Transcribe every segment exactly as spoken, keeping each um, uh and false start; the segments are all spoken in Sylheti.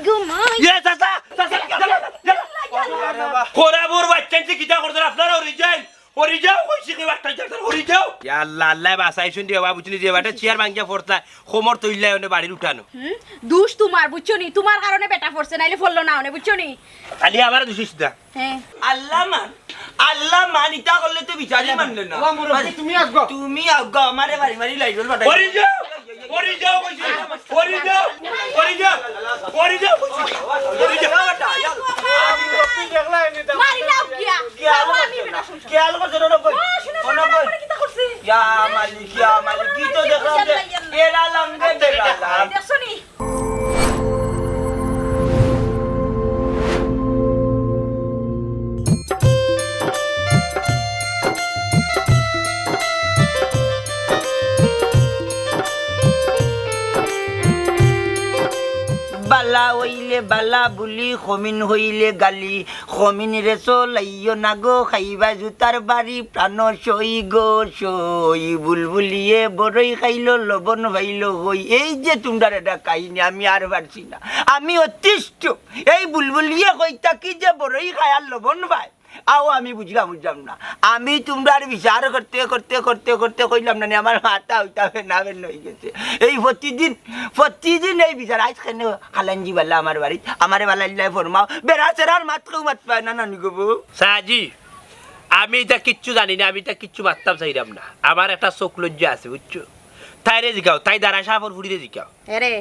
ইয়ে, চাচা, চাচা, চাচা, চাচা। খরাবর বাচ্চাইন্তে কিতা করছইন আপনারা? হরি যাইন, হরি যাও, কইছি কি বাচ্চা চাচা, হরি যাও। ইয়া আল্লাহ, আল্লাহ বাঁচাইছইন রে বাবা, বুঝছনি যে বেটা চেয়ার ভাঙ্গিয়া পড়তা, কোমর তইল্লায় অনে বাড়ির উঠানো। হুম, দুষ তুমার, বুঝছো নি? তুমার কারণে বেটা পড়ছে, নাইলে পড়লো না অনে, বুঝছো নি? খালি আমারে দুষিস না। হ্যাঁ। আল্লাহ মান, আল্লাহ মান, ইতা করলে তো বিচারই মানলে না। ওয়া মুরব্বি, তুমি আগুয়া। তুমি আগুয়া, আমারে বাড়ি বাড়ি লাইট বল ফাটাই। হরি যাও, হরি যাও কইছি, হরি যাও, হরি যাও, হরি যাও কইছি, হরি যাও। মারি লাও গিয়া। খেয়াল করছো না, নব্বই? ও, শুনো, অনব্বই। শুনো, কিতা করছে? ইয়া মালিক, ইয়া মালিক, কি তো দেখলাম যে এরা লঙ্গে দেখলাম। দেখছো নি? বালা অইলে বালা বুলি, খমিন হইলে গালি। খমিন রে চলাইও না গো, খাইবা জুতার বাড়ি, প্রাণ সই গো সই। বুলবুলিয়ে বড়ই খাইলো, লবণ পাইলো কই। এই যে তুমরার এটা কাহিনী, আমি আর পারছি না, আমি অতিষ্ঠ। এই বুলবুলিয়ে কই থাকি যে বড়ই খায় আর লবণ পায়, আও আমি বুঝলাম, বুঝলাম না। আমি তুমরার বিচার করতে, করতে, করতে, করতে কইলাম না নি, আমার মাথা অইতা ফেনা ফেন অই গেছে। এই প্রতিদিন, প্রতিদিন এই বিচার। আইজ কেনে খালাঞ্জি বালা আমার বাড়িত, আমারে বালা ইল্লাই ফরমাও। বেড়া চেরার মাত কেউ মাত পায় না, নানি গো বউ। সাজি, আমি ইতা কিচ্ছু জানি না, আমি ইতা কিচ্ছু মাততাম চাইরাম না। আমার একটা চোখ লজ্জা আছে, বুঝছো? তাইরে জিকাও, তাই দারা সাফর ফুরিরে জিকাও। এরে,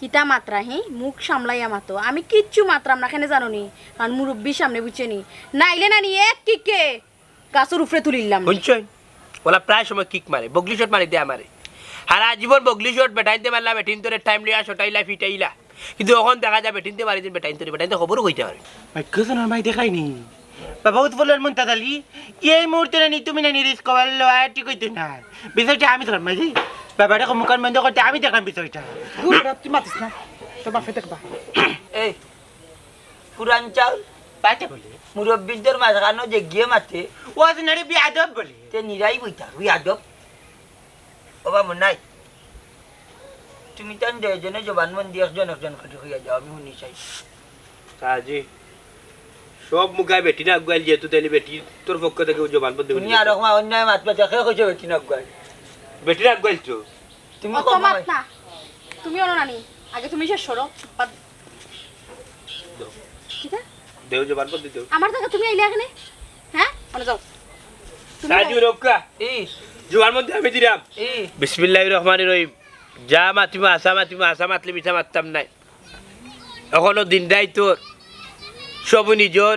কিতা মাতরা হি? মুখ সামলাইয়া মাতো। আমি কিচ্ছু মাতরাম না, কেনে জানো নি? কারণ মুরব্বির সামনে, বুঝছো নি? নাইলে নানি এক কিকে গাছর উপরে তুলিলাম। হুনছইন? ওলা প্রায় সময় কিক মারে, বগলি শট মারি দে আমারে। হারা জীবন বগলি শট বেটাইন্তে মারলা, বেটিন্তরে টাইম লইয়া শটাইলা, ফিটাইলা। কিন্তু অখন দেখা যায় বেটিন্তে মারি দিন বেটাইন্তরে, বেটাইন্তে খবরও কইতা পারে। ভাগ্য সোনার মাই দেখাইনি। বাবা উৎপলের মুন্তাজ আলী, এই মুহূর্তে নানি তুমি নানি রিস্ক কবার লয়া ঠিক অইতো না। বিষয়টা আমি ধরাম মাই যাই। বাবারে মুখান বন্ধ করতে আমি দেখলাম বিষয়টা। দূর বেটা, তুই মাতিস না। তোর বাপে দেখবা। এই, পুরান চাউল। পাইতে বলে। মুরব্বিদের মাঝখানো যে গিয়ে মাতে। ও আছে নারে বিয়াদব বলে। তে নিরাই বইতা, বিয়াদব। ও বাবু নাই। তুমি তান দুইজনে জবানবন্দি একজন একজন করি কইয়া যাও, আমি হুনি চাই। কাজী, সব মুখায় বেটিন আগুয়াইল, যেহেতু তাইলে বেটিন্তর পক্ষ থাকি জবানবন্দি তুমি হুনি। আর রকম অন্যায় মাত মাত, কে কইছে বেটিন আগুয়াইল? বেটিন আগুয়াইল তো। তুমি অত কম মাত না। তুমি অনো নানি, আগে তুমি শেষ করো। বাদ দেও। কিতা? দেও, জবানবন্দি দেও। আমার জাগা তুমি আইলে কেনে? হ্যাঁ? অনো যাও। তুমি কাজী যাও। রক্ষা। ই। জবানবন্দি আমি দিরাম। ই। বিসমিল্লাহির রহমানির রহিম। যা মাতিমু, হাছা মাতিমু, হাছা মাতলে মিছা মাততাম নায়। অখনো দিন রাইতর সবু নিজর।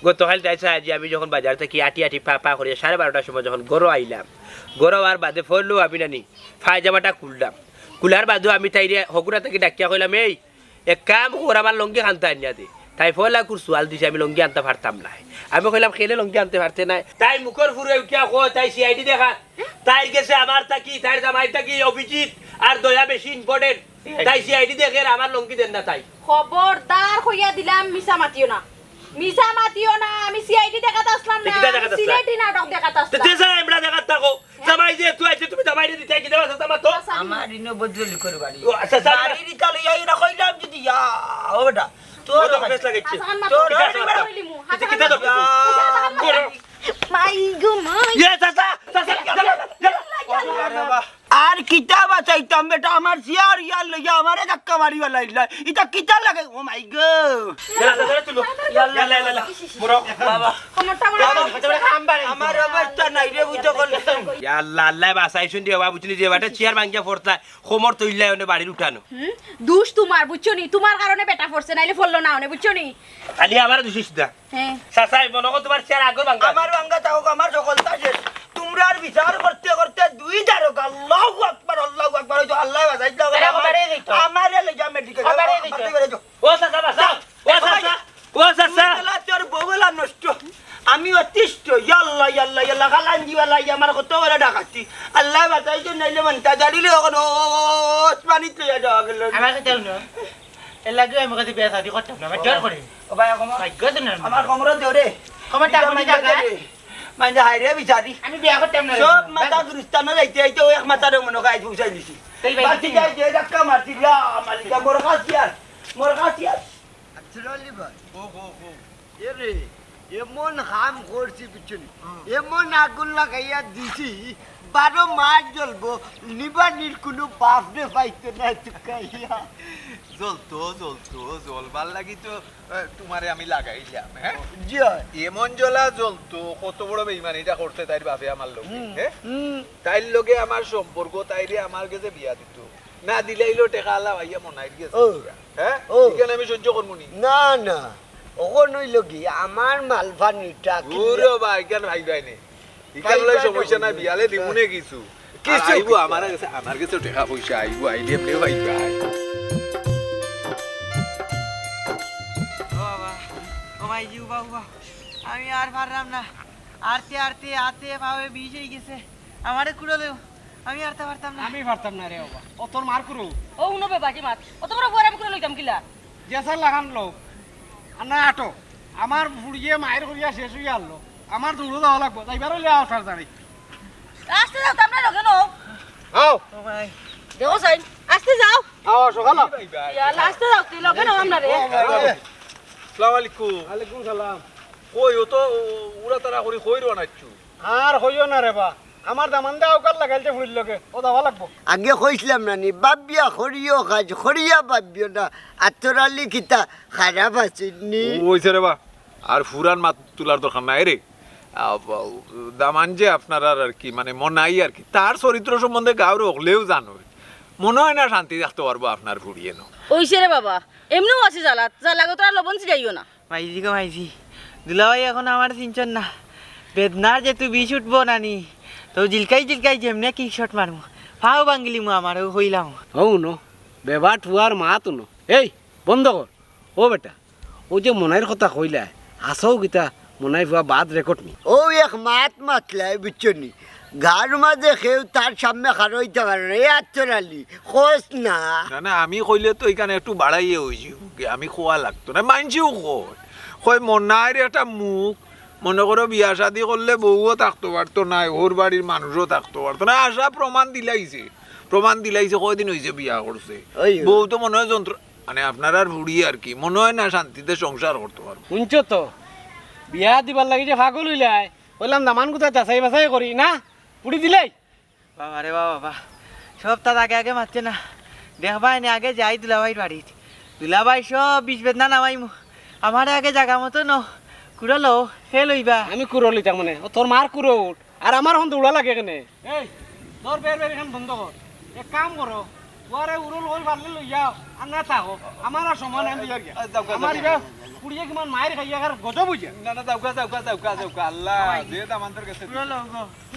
গতকাইল তাই চাই আজি আমি যখন বাজার থাকি আটি আটি পা পা করিয়া সাড়ে বারোটার সময় যখন ঘরো আইলাম, ঘরো আওয়ার বাদে ফয়লাউ আমি নানি পায়জামাটা খুললাম। খুলার বাদেও আমি তাইরে হগুরা থাকি ডাকিয়া কইলাম, "এই, এক কাম কর, আমার লুঙ্গি খানতা আনিয়া দে।" তাই ফয়লা কুর সুয়াল দিছে, আমি লুঙ্গি আনতা পারতাম নায়। আমি কইলাম, "কেনে লুঙ্গি আনতে পারতে নায়?" তাই মুখর ফুরে উঠিয়া কয়, তাই সিআইডি দেখা। তাইর গেছে আমার থাকি, তাইর জামাই থাকি অভিজিৎ আর দয়া বেশি ইম্পর্টেন্ট। তাই সিআইডি দেখের, আমার লুঙ্গি দের না তাই। খবরদার কইয়া দিলাম, মিছা মাতিও না। মিছা মাতিও না, আমি সিআইডি দেখাত আসলাম না, তে কিতা দেখাত আসলা? সিলেটি নাটক দেখাত আসলাম। তে যা, আমরা দেখাত থাকো। হ্যাঁ? জামাই যে তুই আইছে, তুমি জামাইরে দিতে কি দেওয়া আছে, মাতো? আচ্ছা, আমার ইনো বদলি করে বাড়ি। ও, আচ্ছা, আচ্ছা, বাড়ির ইটা লইয়া ইনা কইলাম যদি, ইয়া, ও বেটা। তোর ও তো ফেস লাগাইছে। আচ্ছা, আচ্ছা, তোর কিতা ফেস লাগাইছে? কিতা দরকার? মাই গো মাই। ইয়ে, চাচা, চাচা, চাচা, চাচা। আরে বাবা। আর কিতা বাঁচাইতাম বেটা, আমার চেয়ার ইয়ার লইয়া আমারে ধাক্কা মারিয়া লাইলা। ইটা কিতা লাগে? ও মাই গো। ইয়াল্লা, ইয়াল্লা, ইয়াল্লা, ইয়াল্লা। মুরো। বাবা। কোমরটা মনে হয় আমার অবস্থা নাই রে, বুঝতে পারলি? ইয়া আল্লাহ, আল্লাহ বাঁচাইছইন রে বাবা, বুঝলি যে বেটা চেয়ার ভাঙ্গিয়া পড়তা, কোমর তইল্লায় অনে বাড়ির উঠানো। হুম? দুষ তুমার, বুঝছো নি? তুমার কারণে বেটা পড়ছে, নাইলে পড়লো না অনে, বুঝছো নি? খালি আমারে দুষিস না। হ্যাঁ। চাচাই, মনো কর তুমার চেয়ার আগর ভাঙ্গা। আমার ভাঙ্গা থাকউক, আমার সকলতা শেষ। তুমরার বিচার করতে করতে দুই ধারক, আল্লাহু আকবার, আল্লাহু আকবার, ওই তো আল্লাহ বাঁচাইতে হবে। আরে, আমার, ওবারে দিত। আমারে লই যা মেডিকেল। ওবারে দিত। ও চাচা, বাঁচাও। ও চাচা, ও চাচা। তোর বউলা নষ্ট। আমি অতিষ্ঠ। ইয়াল্লা, ইয়াল্লা, ইয়াল্লা, খালাঞ্জিওয়ালা, ইয়া আমার কত বড় ডাকাতি। আল্লাহ বাঁচাইতো নাইলে মনটা জানিলে এখন ও, ও, ও, ওসমানিত লইয়া যাওয়া গেল। আমার কথা হুনো। এর লাগি আমি কথা বিয়া শাদি করতাম না, আমার ডর করে। ও ভাই, কমর। ভাই, গো দিন না। আমার কমর দেও রে। কমরটা এটা আপনি মাইজা জাগা। দে রে। মাইজা হায় রে বিচারি। আমি বিয়া করতাম না রে। সব মাথা গুরুস্থানো যাইতে যাইতে ওই এক মাথার মনে হয় আইজ পৌঁছাই দিছি। এই ভাই, বাকি কি যাই যে ধাক্কা মারছি, ইয়া, মালিকা, বড় কাজ কি আর? মোর কাছে আস। আচ্ছা, আলী ভাই। ও, ও, ও। এ রে, এমন কাম করছি বুঝছো নি? হুম। এমন আগুন লাগাইয়া দিছি, বারো মাস জ্বলবো, নিবানির কুনু বাফরে পাইতো না তুকাইয়া। জ্বলতো, জ্বলতো, জ্বলবার লাগি তো, আহ, তুমারে আমি লাগাইলাম, হ্যাঁ? জি অয়। এমন জ্বলা জ্বলতো, কত বড় বেইমানিটা করছে তাইর বাফে আমার লগে, হুম, হ্যাঁ? হুম। তাইর লগে আমার সম্পর্ক, তাইরে আমার গেছে বিয়া দিতো। না দিলাইলো টেকা আলা ভাইয়া মনাইর গেছে। ও। হ্যাঁ? ও। ইখান আমি সহ্য করমু নি? না, না। অখন অইলো কি, আমার মালফানিটা কি দূর ও ভাই, ইখান ভাই ভাই নে। ইখান ভাই লই ভাই সমস্যা নাই, বলবো। বিয়ালে দিমুনে কিছু। কিছু আর আইবো কিছু। আমার গেছে, আমার গেছে টেকা পয়সা আইবো, আইলে এমনে ভাই ভাই। ও বাবা, ও ভাই, জি, উবা, উবা। আমি আর পারলাম না। আরতে আরতে আতে পাওয়ে বিষ অই গেছে। আমারে কুড়ো লইও। আমি আরতে পারতাম না। আমি পারতাম না রে বাবা। ও তোর মার কুড়ো। ও হুনো বে বাকি মাত। অত বড় বউরে আমি কুড়ো লইতাম কিলা? যে স্যার লাগান লো। আর না আটো। আমার ফুড়িয়ে মাইর করিয়া শেষ অইয়া আনলো। আমার দৌড়ো যাওয়া লাগবো। যাইবার অইলে আও স্যার জানি। আস্তে যাও, তো আমরা লগে নও। আও। ও ভাই। দেখো সাইন, আস্তে যাও। আও, সকাল। ইয়া, আস্তে যাও, তুই লগে নও আমরা রে। আসসালামু আলাইকুম। ওয়ালাইকুম সালাম। কই, ও তো উড়া তাড়া করি কই রওনা দিছু? আর কইও না রে বা, আমার দামান্দে আউকাল লাগাইলছে ফুড়ির লগে, ও যাওয়া লাগবো। আগে কইছিলাম না নি, ভাবিয়া করিও কাজ, করিয়া ভাবিও না, আতর আলী কিতা খারাপ আছিল নি? ও, অইছে রে বা, আর ফুরান মাত তুলার দরকার নাই রে। আ, দামান যে আপনারার আর কি, মানে, মনাই আর কি, তার চরিত্র সম্বন্ধে গাঁওর হকলেও জানো, মনো অয় না শান্তি থাকতো পারবো আপনার ফুড়িয়ে ন। অইছে রে বাবা, এমনেও আছে জ্বালাত, জ্বালা গো তোরা লবণ ছিটাইও না। মাইজি গো মাইজি, দুলাভাই এখন আমারে চিনছইন না। বেদনার যে তুই বিষ উঠবো নানি, তো জিলকাই জিলকাই যেমনে কিক শট মারমু, ফাও ভাঙ্গিলিমু আমারে, ও কইলাম। হউ ন, বেবাট ফুয়ার মাত ন। এই, বন্ধ কর। ও বেটা, অউ যে মনাইর কথা কইলায়, হাছাউ কিতা মনাই ফুয়া বাদ রেকর্ড নি? অউ এক মাত মাতলায়, বুঝছো নি? গাঁওর মাঝে কেউ তার সামনে খাড়া অইতা পারে না। এ আতর আলী, কস না। না, না, আমি কইলে তো ইখান একটু বাড়াইয়া অইযিবো, আমি কওয়া লাগতো না, মানষেও কয়। কয় মনাইর একটা মুখ, মনো করো বিয়া শাদি করলে বউও থাকতো পারতো নায়, হউর বাড়ির মানুষও থাকতো পারতো নায়। আশা প্রমাণ দিলাইছে, প্রমাণ দিলাইছে, কয়দিন অইছে বিয়া করছে। ওই। বউ তো মনো অয় যন্ত্র-, মানে আপনারার ফুড়ি আর কি, মনো অয় না শান্তিতে সংসার করতো পারবো। হুনছো তো, বিয়া দিবার লাগি যে পাগল অইলায়, কইলাম দামান গুতা যাচাই বাছাই করি না, ফুড়ি দিলাই। বাবা রে বাবা, বাবা, সব তার আগে আগে মাতছে না, দেখবায় নে আগে যাই দুলাভাইর বাড়িত, দুলাভাই সব বিষ বেদনা নামাইমু, আমারে আগে জাগা মতো ন, কুড়ো লও, হে লইবা। আমি কুড়ো লইতাম মানে, ও তোর মার কুড়ো উঠ, আর আমার হন দৌড়া লাগে কেনে? এই, তোর বের বের ইখান বন্ধ কর। এক কাম করো, ওরে উরুল ওই পারলে লই যাও, আর না থাকো। আমার আর সময় নাই, আমি যাই গিয়া। আ, যাও গা, আমার যাও গা। ইবা পুড়িয়ে কিমান মাইর খাইয়া আর গজব অইছে। না, না, যাও গা, যাও গা, যাও গা, যাও গা। আল্লাহ, ভাই। যে দামান্দর গেছে। পুরো লোক।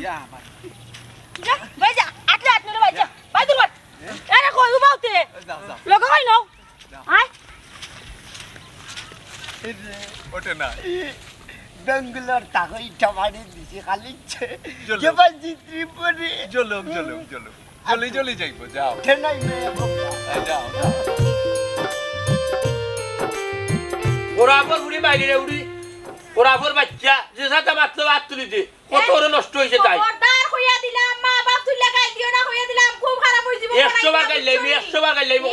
ইয়া, আমার। যা, ভাই যা, আটলে আটলে রে ভাই যা। ভাই দূর ভাই। এ? আরে কই উবাউতে? যাও, যাও। লোক কই নাও? আয়। ওঠে না। বেঙ্গালোর তাকে ইটা মারি দিছি, খালি চলো। যে ভাই জিত্রি পরে। চলো, চলো, চলো। জলদি, জলদি যাইবো, যাও। উঠে নাই মেয়ে বাবা। হ্যাঁ, যাও, যাও। বরাবর উড়ি বাইরে রে উড়ি। বরাবর বাচ্চা, যে সাথে মাত্র হাত তুলি দে। কত বড় নষ্ট অইছে তাই। খবরদার কইয়া দিলাম, মা বাপ তুই লাগাই দিও না, কইয়া দিলাম, খুব খারাপ অইযিবো। একশো বার গাইলাইমু, একশো বার গাইলাইমু,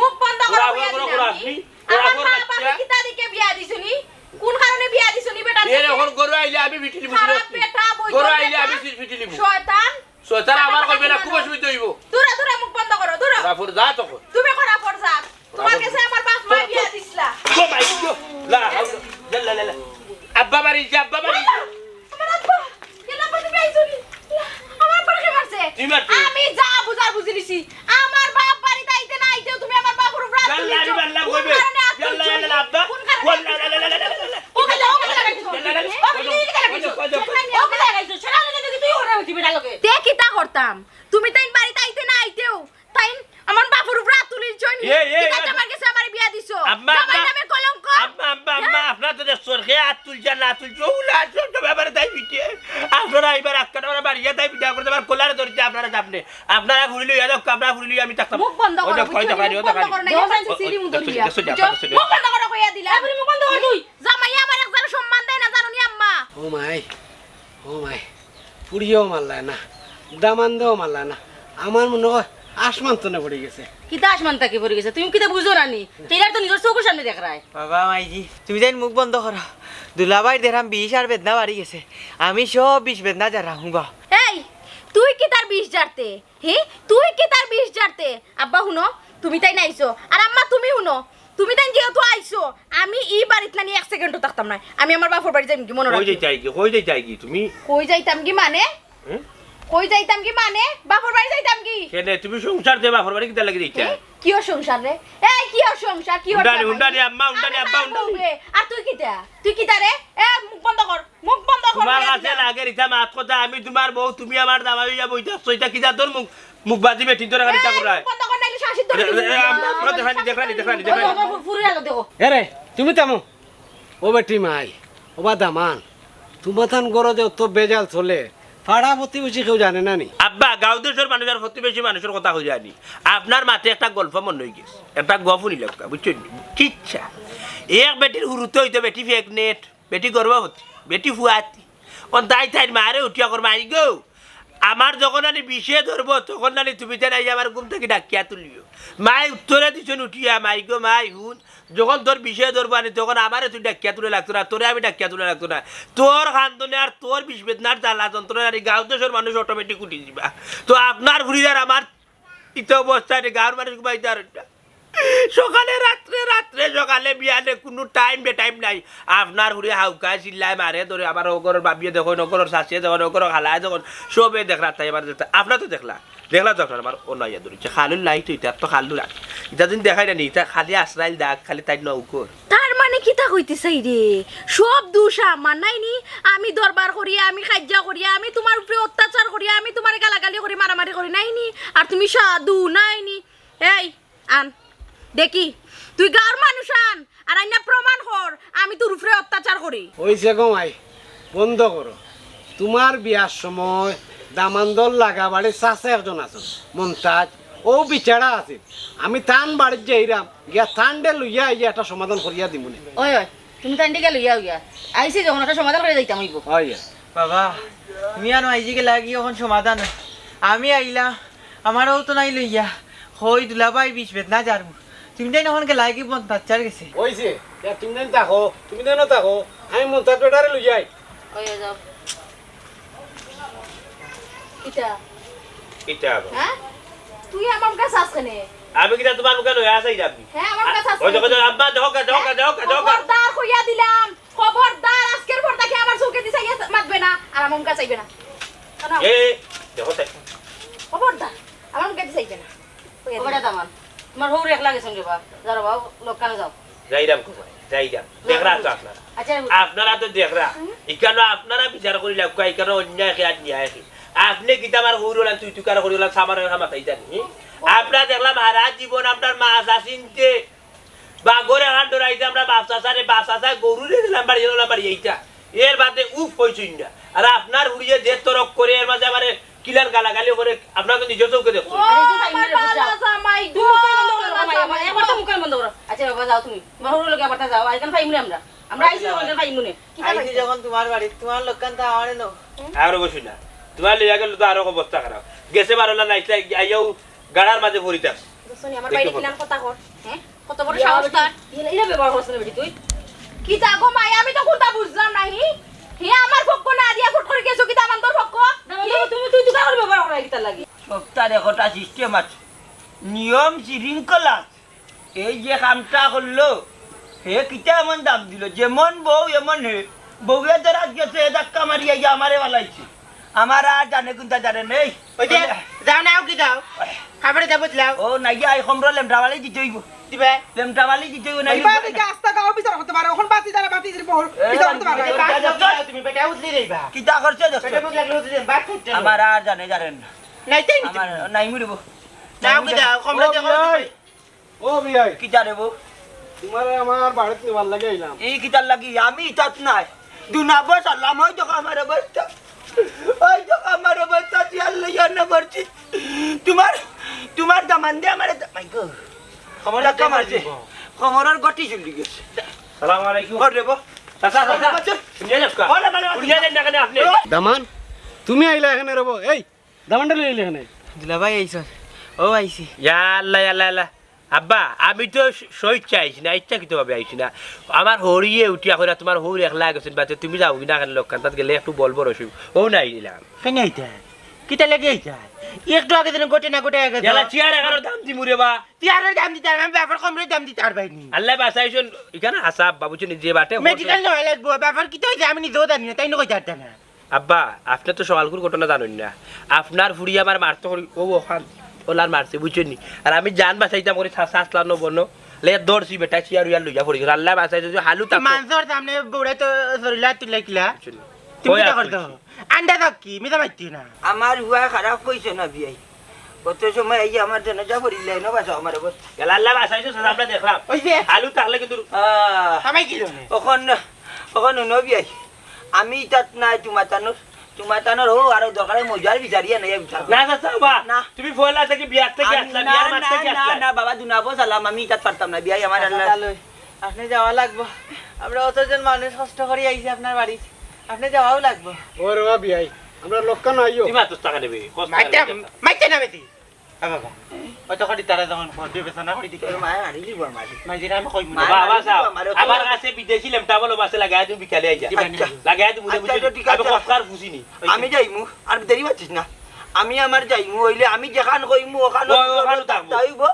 মুখ বন্ধ করো, কইয়া দিলাম। আমার মা বাপে কিতা দেখে বিয়া দিছনি? কোন কারণে বিয়া দিছনি বেটা? এর এখন গরু আইলে আমি ফিটি নিমু। খারাপ বেটা, বই গরু আইলে আমি ফিটি নিমু। শয়তান। শয়তান আমার কইবে না, খুব অসুবিধা অইবো। দূরে, দূরে, মুখ বন্ধ করো, দূরে। খবরদার যা তখন। তুমি খবরদার যা। তোমার গেছে আমার বাপ মা বিয়া দিছলা। গো মাই গো। লা হাওলা। লা, লা, লা, লা। আব্বা বাড়ি যা, আব্বা বাড়ি। আমার আব্বা, কেন আব্বা তুমি আইছো নি? আমার আব্বা কে মারছে? তুই মারছিস? আমি যা বুঝার বুঝি নিছি। আমার বাপ বাড়িত আইতে না আইতেও তুমি আমার বাপর উপরে আত তুলছো। কোন কারণে আত তুলছো? কোন কারণে আত তুলছো? ও গেলে, ও গেলে লাগাইছো। ও গেলে লাগাইছো। সেটা আমি জানি কি তুই ওরে হইতে বেটা লগে। তে কিতা করতাম? তুমি তাইন বাড়িত আইতে না আইতেও তাইন আমার বাপর উপরে আত তুলিলছো নি? এই, এই, কিতা এই, আমার গেছে আমারে বিয়া দিছো? আম্মা, জামাই আম্মা, নামে কলঙ্ক। আম্মা, আম্মা, আম্মা, হ্যাঁ? আপনারা তো দেখছইন, কে আত তুলছে না আত তুলছে, ওগুলা সব তো ব্যাপারে তাই পিঠে। আপনারা এবার আটকানো, ওরা বাড়িয়ে তাই পিঠে করে, তোমার কোলারে ধরছে আপনারা সামনে। আপনারা ফুড়ি লইয়া যাও, আমরা ফুড়ি লইয়া আমি থাকতাম। মুখ বন্ধ করো, বুঝছো নি? মুখ বন্ধ করো, না, দশ ইঞ্চি সিঁড়ি মুখ ধরিয়া। দেখছো, দেখছো, দেখছো, দেখছো। মুখ বন্ধ করো, কইয়া দিলাম। এবার মুখ বন্ধ কর তুই। জামাই আমারে একবারে সম্মান দেয় না, জানো নি আম্মা? ও মাই, ও মাই, ফুড়িয়েও মারলায় না, দামান্দেও মারলায় না। আমার মনো অয় আসমান তনে পড়ি গেছে। কিতা আসমান থাকি পড়ি গেছে? তুমি কিতা বুঝো না নি? টেইলার তো নিজর চউখর সামনে দেখরায়। বাবা মাইজি, তুমি যেন মুখ বন্ধ করো। দুলাভাইর দেখরাম বিষ আর বেদনা বাড়ি গেছে। আমি সব বিষ বেদনা ঝাড়রাম বা। এই, তুই কিতার বিষ ঝাড়তে? হে, তুই কিতার বিষ ঝাড়তে? আব্বা হুনো, তুমি তাইন আইছো। আর আম্মা তুমি হুনো, তুমি তাইন যেহেতু আইছো, আমি ই বাড়িত নানি এক সেকেন্ডও থাকতাম নায়। আমি আমার বাপর বাড়ি যাইমুগি, মনো রাখিও। কই যাইতায়গি? কই যাইতায়গি তুমি? কই যাইতামগি মানে? হুম? কই যাইতামগি মানে? বাপর বাড়ি যাইতামগি। কেনে তুমি সংসার যে বাপর বাড়ি কিতার লাগি যাইতায়? এ? কিওর সংসার রে? এই কিওর সংসার? কিওর হুন্ডানি, জামাই? হুন্ডানি আম্মা, হুন্ডানি আমি আব্বা, তার হুন্ডানি। বউ রে। আর তুই কিতা? তুই কিতা রে? এ মুখ বন্ধ কর, মুখ বন্ধ কর, তোমার কাছে লাগে রিতা মাত কথা, আমি তোমার বউ, তুমি আমার জামাই অইয়া বইতে আছো, ইটা কি জাতর মুখ, মুখ বাজি বেটি ধরে খালি তা করায়? মুখ বন্ধ কর, নাইলে শাসিত ধরে এ, এ, দিবি। এ, আম-, আমরা দেখানি, দেখানি, দেখানি, দেখানি। ফুরির আলো দেখো। এরে, তুমি থামো। ও বেটি মাই, ও বা দামান, তুমাতান ঘরো যে অত বেজাল চলে, পাড়া প্রতিবেশী কেউ জানে না নি? আব্বা, গাঁও দেশর মানুষ আর প্রতিবেশী মানুষর কথা কই জানি। আপনার মাতে একটা গল্প মনো অই গেছে, একটা গপ হুনিলাউক্কা, বুঝছইন নি? কিচ্ছা। এক বেটির হুরুতে অইতো বেটি pregnant, বেটি গর্ভবতী, বেটি ফুয়াতি। অন তাই তাইর মারে উঠিয়া কর, "মাই গো, আমার যখন নানি বিষে ধরবো, তখন নানি তুমি তাইন আইয়া আমার ঘুম থাকি ডাকিয়া তুলিও।" মাই উত্তরে দিছইন উঠিয়া, "মাই গো মাই, হুন, যখন তোর বিষে ধরবো আনি, তখন আমারে তুই ডাকিয়া তুলা লাগতো না, তোরে আমি ডাকিয়া তুলা লাগতো না। তোর কান্দনে আর তোর বিষ বেদনার জ্বালা যন্ত্রণায় নানি গাঁও দেশর মানুষ automatic উঠি যিবা। তো আপনার ফুরির আর আমার ইতা অবস্থা নি, গাঁওর মানুষ ঘুমাইতা পারইন না।" সকালে, রাত্রে, রাত্রে, সকালে, বিয়ানে কুনু time বেটাইম নাই। আপনার ফুরি হাউকায়, চিল্লায়, মারে ধরে, আমার অউ ঘরর ভাবিয়ে দেখইন, অউ ঘরর শাশুড়িয়ে দেখইন, অউ ঘরর খালায় দেখইন, সবে দেখরা, তাই আমার দেখতা। আপনারা তো দেখলা, দেখলা তো আপনারা আমার অনাইয়া ধরিছে। খালুর light অইতা, তো খালুর আগ। ইতা যদি দেখাই না নি, ইতা খালি আশ্রাইল দাগ, খালি তাই নৌকর। তার মানে কিতা কইতে চাইরে? সব দুষ আমার নায় নি? আমি দরবার করি, আমি কাইজ্জা করি, আমি তুমার উপরে অত্যাচার করি, আমি তুমারে গালাগালি করি, মারামারি করি নায় নি? আর তুমি সাধু নায় নি? এই, আন। দেখি, তুই গাঁওর মানুষ আন, আর আইনা প্রমাণ কর, আমি তোর উপরে অত্যাচার করি। অইছে গো মাই, বন্ধ করো। তুমার বিয়ার সময় দামান্দর লাগা বাড়ির চাচা একজন আছইন, মন্তাজ, অউ বেচারা আছিল। আমি তান বাড়িত যাইরাম, গিয়া তানরে লইয়া আইয়া একটা সমাধান করিয়া দিমুনে। ওই, ওই, তুমি তানরে গিয়া লইয়া আইয়া। আইছি যখন একটা সমাধান করিয়া যাইতাম অইবো। অয়। বাবা, তুমি আর মাইজি গেলাগি অখন সমাধান অয়। আমি আইলাম, আমারেও তো নাই লইয়া। কই দুলাভাই বিষ বেদনা ঝাড়মু। তুমি তাইন অখন গেলাগি মন্তাজ চাচার গেছে। অইছে, ইয়া তুমি তাইন থাকো, তুমি তাইন থাকো, আমি মন্তাজ বেটারে লইয়া আই। ওই, ওই যাও। কিতা? কিতা আবার? হ্যাঁ? তুই আমার মুখে চাস কেনে? আমি কিতা তুমার মুখে লইয়া আছি আপনি? হ্যাঁ, আমার মুখে চাস ওই দেখো, কেনে? দেখো, আব্বা, দেখো, দেখো, দেখো, দেখো। খবরদার কইয়া দিলাম, খবরদার আজকের পর থাকি আমার চউখেদি চাইয়া মাতবে না, আর আমার মুখে চাইবে না। শোনো। এ, দেখো তাই। খবরদার, আমার মুখেদি চাইবে না। কইয়া দিলাম। খবরটা দামান। তুমার হউর একলা গেছইন রে বা। যাও রে বা, লোক কানো যাও। যাইরাম খবর, যাইরাম। দেখরা তো আপনারা। আচ্ছা। আপনারা তো দেখরা। হুম। ইকানো আপনারা বিচার করিলাউক্কা, ইকানো অন্যায় কি আর ন্যায় কি? আপনে কিতা আমার হউর অলা তুই তুকার করি অলা সামার অলা মাতাইতা নি? আপনারা দেখলাম হারা জীবন আপনার মা চাচিন্তে বাগরে হান ডরাইতে আমরা বাপ চাচারে, বাপ চাচা গরুরে দিলাম বাড়ি, দিলাম বাড়ি এইটা। এর বাদে উফ কইছইন না। আর আপনার হুড়িয়ে যে তরক করে, এর মাঝে আমারে কিলান গালাগালি করে, আপনারা তো নিজর চউখে দেখছইন। ও, আমার বালা জামাই গো, তুমি মুখ বন্ধ করো, বালা জামাই। একবার তো মুখ বন্ধ করো। আচ্ছা বাবা, যাও তুমি। তুমার হউর লগে আবার যাও। আইকান পাইমুনে আমরা। আমরা আইছি, আইছি যখন তুমার বাড়ি, তুমার লোকখান তো আমারে নাও। আর বসি না। তুমার লইয়া গেল তো আরো অবস্থা খারাপ। গেছে বারো না নাইছলা, আইয়াও গাড়ার মাঝে পড়িতাম। দেখছো নি, আমার বাইরে কিলান কথা কর, হ্যাঁ? কত বড় সাহস তার? ইলা, ইলা ব্যবহার করছ না বেটি তুই। কিতা গো মাই, আমি তো কুনতা বুঝলাম না, হি? হি আমার পক্ষ না দিয়া ফট করি গেছো, কিতা আমার তোর পক্ষ? না, না, তুমি, তুই, তুই কার ব্যবহার করার কিতা লাগি? সপ্তাহে একটা system আছে, নিয়ম শৃঙ্খলা আছে। এই যে কামটা করলো, হে কিতা এমন দাম দিল, যেমন বউ এমন হে। বউয়ে ধরাত গেছে, এ ধাক্কা মারি আইয়া আমারে ফালাইছে। আমার আর জানে কুনতা জানে নেই। ওই যে, যাও না, আও কি যাও? খাবারে যাবো, দিলাও। ও, না গিয়া, এই খমরো লেমটা বালি দিতে অইবো। দিবে? লেমটা বালি দিতে অইবো, না দিবা, গিয়া। দিকে আস্তা গাও বিচার করতে পারে, অখন বাতি যারা বাতি দিব, এ, বিচার করতে পারে। বাতি যারা তুমি বেটা উঠলি রে বা। কিতা করছে দেখছো? বেটা মুখ লাগলো উঠলি, বাদ করতে। আমার আর জানে জানেন না। নাই তাই নিতে আমার পারবো। নাই মুড়িব। যাও কি যাও, খমরো ও, যাবো, ভাই। দিবে। ও বিয়াই। কিতা রে বউ? তুমারে আমার বাড়িত নিবার লাগি আইলাম। এই কিতার লাগি? আমি ইতাত নাই। দুনাবো সালাম, ওই দেখো আমার অবস্থা। ওই দেখো আমার অবস্থা, চেয়ার লইয়া না পড়ছি। তুমার, তুমার দামান দে আমারে দা-, মাই গো। খমরো ধাক্কা মারছে। খমরর গটি ঝুলি গেছে। সালাম আলাইকুম। ওরে বউ। চাচা, চাচা। ওরে বউ। শুনিয়া যাও কা? ওরে বউ। শুনিয়া যান না কেনে আপনে? দামান, তুমি আইলা এখানে রে বউ। এই, দামানটা লই আইলে কেনে? দুলাভাই আইছইন। ও আইছি। ইয়া আল্লাহ, ইয়া আল্লাহ, ইয়া আল্লাহ। আব্বা, আমি তো স-, স্বইচ্ছা আইছি না, ইচ্ছাকৃতভাবে আইছি না। আমার হরিয়ে উঠিয়া কইরা তুমার হৌর একলা গেছইন, বাদে তুমি যাওগি না কেনে লগে? তাত গেলে একটু বল ভরস অইবো। ও নাই নিলাম। কেনে আইতা? কিতা লাগি আইতা? একটু আগে যেন ঘটনা ঘটে গেছে। ইয়ালা চেয়ার এগারোর দাম দিমু রে বা। চেয়ারর দাম দিতা, আমি বেফার কমরে দাম দিতা পারবায় নি। আল্লাহ বাঁচাইছইন, ইখান হাছা আব্বা, বুঝছো নি, যে বাটে মেডিকেল নেওয়া লাগবো, বেফার কিতা অইছে আমি নিজেও জানি না, তাইন কইতা পারতা না। আব্বা, আপনে তো সকালকুর ঘটনা জানইন না। আপনার ফুড়ি আমার মারতো করি, ও ওখান, ওলার মারছে, বুঝছো নি? আর আমি জান বাঁচাইতাম করি, সা-, সাসলা নবনো, লে ধরছি বেটা, চেয়ার উয়ার লইয়া পড়ি গেছে। আল্লাহ বাঁচাইছে, যদি হালু থাকতো। মানষর সামনে বউরে তো শরীলা তুলে কিলা? বুঝছো নি? তুমি ওই কিতা আর করতো? কইছি। আন্ডা থাক কি? মিছা মাতিও না। আমার হুয়া খারাপ কইছো না বিয়াই। কত সময় আইয়া আমার জানাজা পড়িলে, এনো বাঁচাও আমার অবস্থা। গেল আল্লাহ বাঁচাইছো, সাসা, আমরা দেখলাম। ওই যে। হালু থাকলে কিন্তু আহ, হামাই কি জন্য? অখন, অখন হুনো বিয়াই। আমি ইতাত নাই, তুমাতানোর, তুমাতানোর হো, আরো দরকারে মজার বিচারিয়া নাই, বিচার। না, চাচা, বা, না। তুমি পয়লা থাকি বিয়ার থাকি আমি আছলা, না, বিয়ার মাত না, থাকি না, আছলা। না, বাবা, দুনাবো সালাম, আমি ইতাত পারতাম না, বিয়াই আমার আল্লাহ। আচ্ছা, তাহলে আপনে যাওয়া লাগবো। আমরা অতজন মানুষ কষ্ট করি আইছি আপনার বাড়িত, আপনে যাওয়াও লাগবো। ও রে বা বিয়াই, আমরা লক্কা না আইও। তুই মাতুস টাকা নেবে, কষ্ট মাইতে, করে মাইতে না বেটি। এ বাবা, ওই তো করি তারা যখন কর, বিবেচনা করি দিকে। তোর মায়ে মারি দিব আমার। মাই দিলে আমি কইমু না। মায়ে বাবা, মারি দিব আমার। আমার কাছে বিদেশি লেমটা বলো, মাসে লাগাই তুমি বিকালে আইয়া। আচ্ছা। লাগাই তুমি আচ্ছা, বুঝলি? তো ঠিক আমি আছে। কষ্ট আর বুঝিনি। আমি যাইমু, আর দেরি পাচ্ছিস না। আমি আমার যাইমু, অইলে আমি যেখান কইমু, ওখান ও, ওখানো থাকবো। যাইবো।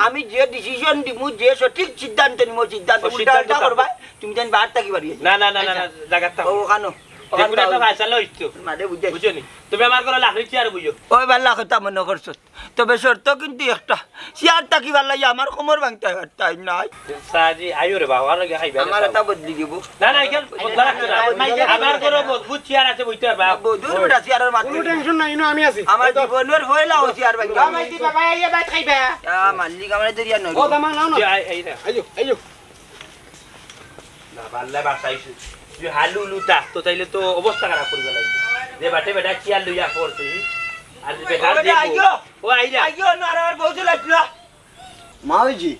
আমি যে ডিসিশন দিমু, যে সঠিক সিদ্ধান্ত নিমু, সিদ্ধান্ত ও, উল্টা সিদ্ধান্ত উল্টা থাকবো। করবা, তুমি জানি বার থাকি বাড়ি আইছো। না, না, না, না, না, আচ্ছা। জায়গার থাকবো। ও, ওখানো, দেখুন, ওখানো একটা থাকবো। ফায়সালা হইতো। মাঝে বুঝে। বুঝছো নি? তুমি আমার ঘরে লাকড়ি চেয়ার বুঝো। ওই বাল্লা কথা মনে করছো। তবে শর্ত কিন্তু একটা, চেয়ার থাকি বাল্লাই আমার কোমর ভাঙতে হয়, টাইম নাই। সাজি, আইও রে বাবা, আমার লগে খাইবা রে আমার বাবা। এটা বদলি দিব। না, না, এখানে বদলা লাগতো না। মাইকে আমার ঘরে মজবুত চেয়ার আছে, বইতে পারবা। বদুর বেটা চেয়ারের মাঝে। কোনো টেনশন নাই, ইনো আমি আছি। আমার এই তো। জীবনের পয়লা ও চেয়ার ভাঙা। বাবা, মাইকে বাবা, আইয়া ভাত খাইবা। আ, মালিক, আমার দরিয়া নড়ি। ও, দামা, নাও না। যে, আই, আই না। আইও, আইও। না, বাল্লা বাসাইছে। তুই হালু উলু থাকতো, তাইলে তো অবস্থা খারাপ করি ফেলাইছে। যে বাটে বেটা চেয়ার লইয়া পড়ছে, আর ও বেটা বেটা, দেখো। আইও। ও, আইরা। আইও, না, আর, আর বউতে লাগলো। মাউজি,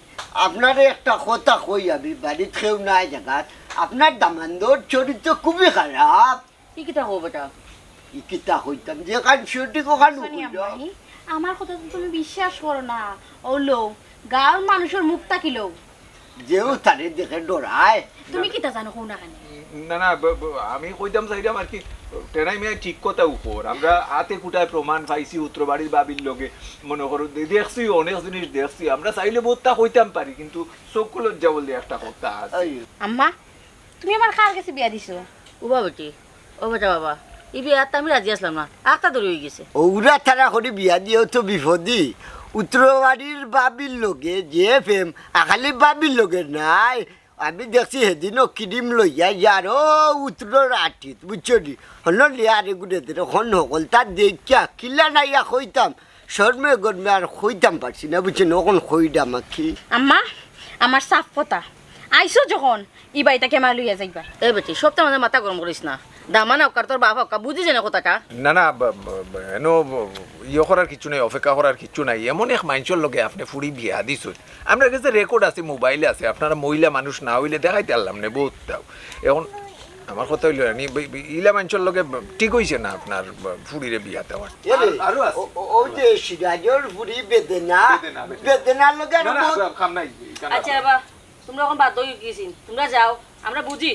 আপনারে একটা কথা কই আমি, বাড়িত কেউ নাই জাগাত। আপনার দামান্দর চরিত্র খুবই খারাপ। ই কিতা কও বেটা? ই কিতা কইতাম, যেখান সঠিক ওখান শুনি কইলাম। আম্মাই, আমার কথা তো তুমি বিশ্বাস করো না। ও লও, গাঁওর মানুষর মুখ তাকিলো। যেও তারে দেখে ডরায়। তুমি কিতা জানো কও না কেনে? না, না, ব-, ব-, আমি কইতাম চাইরাম আর কি, টেনাই মিয়া ঠিক কথাউ কর। আমরা হাতে কুটায় প্রমাণ পাইছি উত্তর বাড়ির বাবির লগে, মনে করো, দে-, দেখছি, অনেক জিনিস দেখছি। আমরা চাইলে বউততা কইতাম পারি, কিন্তু চক্ষু লজ্জা বলে একটা কথা আছে। ওই। আম্মা, তুমি আমার কার গেছে বিয়া দিছো? উবা বেটি, ও বেটা বাবা, ই বিয়াত আমি রাজি আছলাম না, আখতা দূর অইগেছে। ওরা তারা করি বিয়া দিয়াও তো বিপদি। উত্তর বাড়ির বাবির লগে যে প্রেম, আখালি বাবির লগে নাই। আমি দেখছি হেদিনও কিরিম লইয়া ইয়ার ও উত্তরর আটিত, বুঝছো নি? হন লিয়া আরে গুড়ে দিলে হন হকল, তার দেখিয়া কিলা নাইয়া কইতাম, শরমে গরমে আর কইতাম পারছি না, বুঝছো নি? অখন কইরাম আর কি। আম্মা, আমার সাফ কথা, আইছো যখন, ই বাড়িটা কেমা লইয়া যাইবা? এ বেটি, সপ্তাহ মাঝে মাথা গরম করিস না। দামান আউক্কা, তোর বাপ আউক্কা, বুঝি যেন কথাটা। না, না, ব-, ব-, ব-, এনো ব-, ইয়ে করার কিচ্ছু নাই, অপেক্ষা করার কিচ্ছু নাই। এমন এক মাইনষর লগে আপনে ফুড়ি বিয়া দিছইন। আমরার গেছে রেকর্ড আছে, মোবাইলে আছে। আপনারা মহিলা মানুষ না অইলে দেখাইতে পারলাম না, বউততাও। এখন আমার কথা অইলো, আমি ব-, ব-, ইলা মাইনষর লগে ব-, ঠিক অইছে না আপনার ব-, ফুড়িরে বিয়া দেওয়ার। এ রে, আরো আছে। ও, ও, ও যে সিরাজর ফুড়ি বেদনা, বেদনা, বেদনা। বেদনার লগে আর না, না, বউত আছে, খাম নাই, এখানে আচ্ছা, আছে। বাবা, তুমরা অখন বাধ্য অইগেছি, তুমরা যাও, আমরা বুঝি।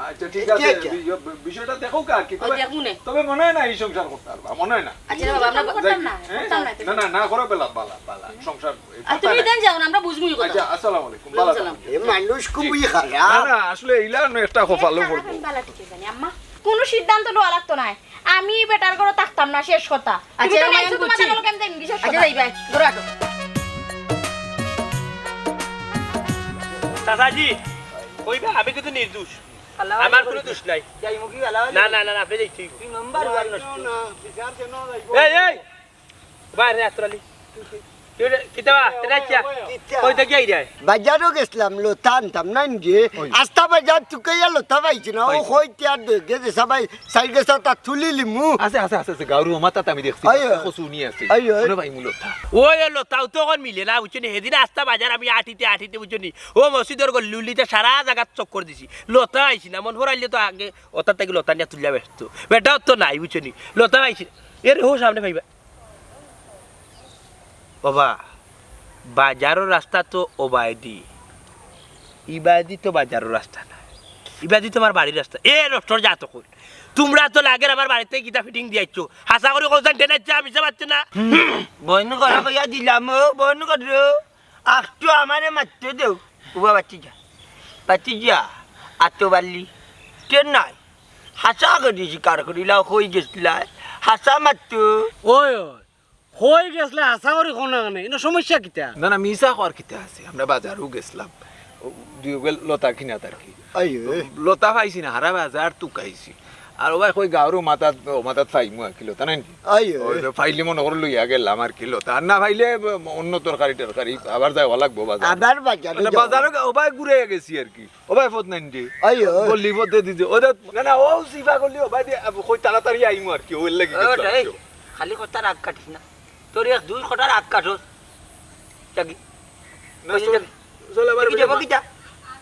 আচ্ছা, ঠিক আছে, আচ্ছা। বি-, বি-, বিষয়টা দেখো কার কি, ওই তবে, দেখমু নে। তবে মনে হয় না এই সংসার করতে পারবা, মনে হয় না। আচ্ছা, বাবা, আমরা করতাম না, হ্যাঁ? করতাম না। না, না, না করো, বেলা, বালা, বালা, সংসার, এই আর তুমি পাতা নাই। দেন যাও না, আমরা বুঝমু ই কথা। আচ্ছা, আসসালামু আলাইকুম, ওয়ালাইকুম বালা আসসালাম। থাকো। এ মানুষ খুবই জি। খারাপ। না, না, আসলে এইলা নু একটা কপালো পড়বো। আমি বালা ঠিক জানি, আম্মা। কোনো সিদ্ধান্ত নেওয়া লাগতো না। আমি বেটার ঘরে থাকতাম না, শেষ কথা। আচ্ছা, তুমি তো আমি মানছো, তোমার বুঝছি। জামাই লোক আমি জানি, শেষ আচ্ছা, কথা। যাই ভাই, ঘরে আটো। চাচাজি, কইবা, আমি কিন্তু নির্দোষ। আল্লাহ আমার আল্লাহ কোনো দোষ নাই। যাই মুখি আল্লাহ আল্লাহ। না, না, না, না, আপনি যাইতেই হইব। তুই নম্বর ওয়ান নষ্ট। এই, এই, বাইরে আতরালি। কিতা বা? এটা কিয়া? কিতা? কই থাকি আইরে? বাজারও গেছিলাম, লতা আনতাম না নি। ওই। আস্তা বাজার তুকাইয়া লতা পাইছি না। ও পাইছি। কইতে আর দই গেছে সবাই, সাইড গেছে তা তুলি লিমু। আছে, আছে, আছে, আছে, গাউরু আমার তাতে আমি দেখছি। আইও। দেখো, শুনি আছে। আইও। শুনে ভাই, মূলত। ওই, ওই লতাও তো অখন মিলে না, বুঝছো নি? সেদিন আস্তা বাজার আমি আটিতে, আটিতে, বুঝছো নি? ও মসজিদর গল্লি উল্লিতে সারা জাগাত চক্কর দিছি। লতা আইছি না, মন হরাইলে তো আগে ওটার থাকি লতা নিয়া তুলিয়া বেচতো। বেটাও তো নাই, বুঝছো নি? লতা আইছি। এর হো সামনে পাইবা। ওবা, বাজারর রাস্তা তো ওবায়দি, ইবায়দি তো বাজারর রাস্তা না, ইবায়দি তো আমার বাড়ির রাস্তা। এ নষ্টর জাত অকল, তুমরা তো লাগের আমার বাড়িত কিতা ফিটিং দিয়াইছো। হাছা করি কও চাইন, টেনাইছে, আমি সে পাচ্ছি না। বন্ধ করো কইয়া দিলাম, ও বন্ধ করো। আখটু আমারে মাততে দেও। ওবা বাতি যা, বাতি যা, আতো বাল্লি। টেন নাই। হাছা করি স্বীকার করিলাও, কই গেছিলায়? হাছা মাততো। ওই, ওই, কই গেছলে? হাছা করি কও না কেনে? ইনো সমস্যা কিতা? না, না, মিছা কওয়ার কিতা আছে? আমরা বাজারও গেছিলাম, ও, দুই ওগুল লতা কিনাত আর কি। আই, ওই। লতা পাইছি না, হারা বাজার তুকাইছি। আর ওবায় কই গাঁওর ও মাথাত, ও মাথাত পাইমু আর কি লতা নাই নি? আই, ওই ওই। তো পাইলে মনে করো লইয়া গেলাম আর কি লতা। আর না পাইলে ব-, অন্য তরকারি টরকারি আবার যাওয়া লাগবো বাজার। আবার বাজারো মানে যাওয়া বাজারো লাগবো। ওবায় ঘুরে গেছি আর কি। ওবায় পথ নাই নি? আই, ওই। গল্লি পথে দিছে। ওই তো, না, না, ও সিফা গল্লি ওবায় দিয়া, আব-, কই তাড়াতাড়ি আইমু আর কি, ওর লাগি ও, গেছিলাম। এই, খালি কথা রাগ কাটিস না। তোর এক দুই কথা রাগ কাটস। যাগি। না, ওই চল, যাগি। চল, আবার দেখি বেটা যাবো মা-, কিতা?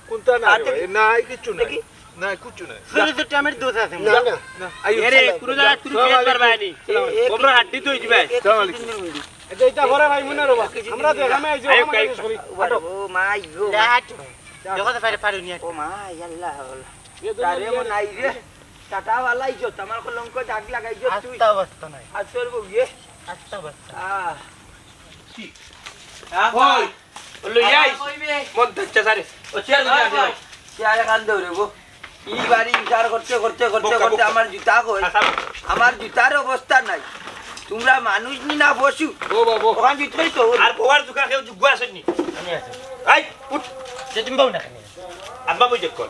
কোনটা না আর রে ভাই? দেখি। না, এই কিচ্ছু নাই। দেখি। না, কিচ্ছু নাই। শুরু তো টাইমের দোষ আছে। না, না। না, আইও। এরে, চল, কোনো চল, জায়গায় তুমি চল, ফেল আলাইকুম। পারবায় নি। এ, এ, ওপরে হাড্ডি তো হইবে। এ, চল, আলাইকুম। আচ্ছা, এই যা, পরে ভাই, মনে রবা। আমরা দেখা নাই, এই যে আইও, ওখানে কাই। শেষ করি। আটো। ও মা, ইয়ো। লাট। দেখো তো, পারে, পারে, নিয়ে। ও মা, ইয়াল্লাহ, আল্লাহ। এ দুনিয়া তারে মন নাই রে। টাটা ওয়ালা ইজ্জত, আমার কলঙ্ক দাগ লাগাইছো তুই। আস্তা অবস্থা নাই। আর তোর বউ, ইয়ে। আস্তা অবস্থা। আহ। কি? হ্যাঁ, ওই, লই আয়। কইবে। মন তো ইচ্ছা সারে। ও, চেয়ার লই আয়, আয়। চেয়ার এখান দে রে গো। ই বাড়ি বিচার করতে, করতে, করতে, বক্কা, করতে বক্কা। আমার জুতা কই? আচ্ছা। আমার জুতার অবস্থা নাই। তোমরা মানুষ নি না পশু? বউ, বউ, বউ। ওখান জুত কই তো? আর বউয়ার জুকা কেউ যোগ্য আছেন নি? আমি আছি। এই, উঠ। যে তুমি বউ না কেন? আব্বা বই দেখো।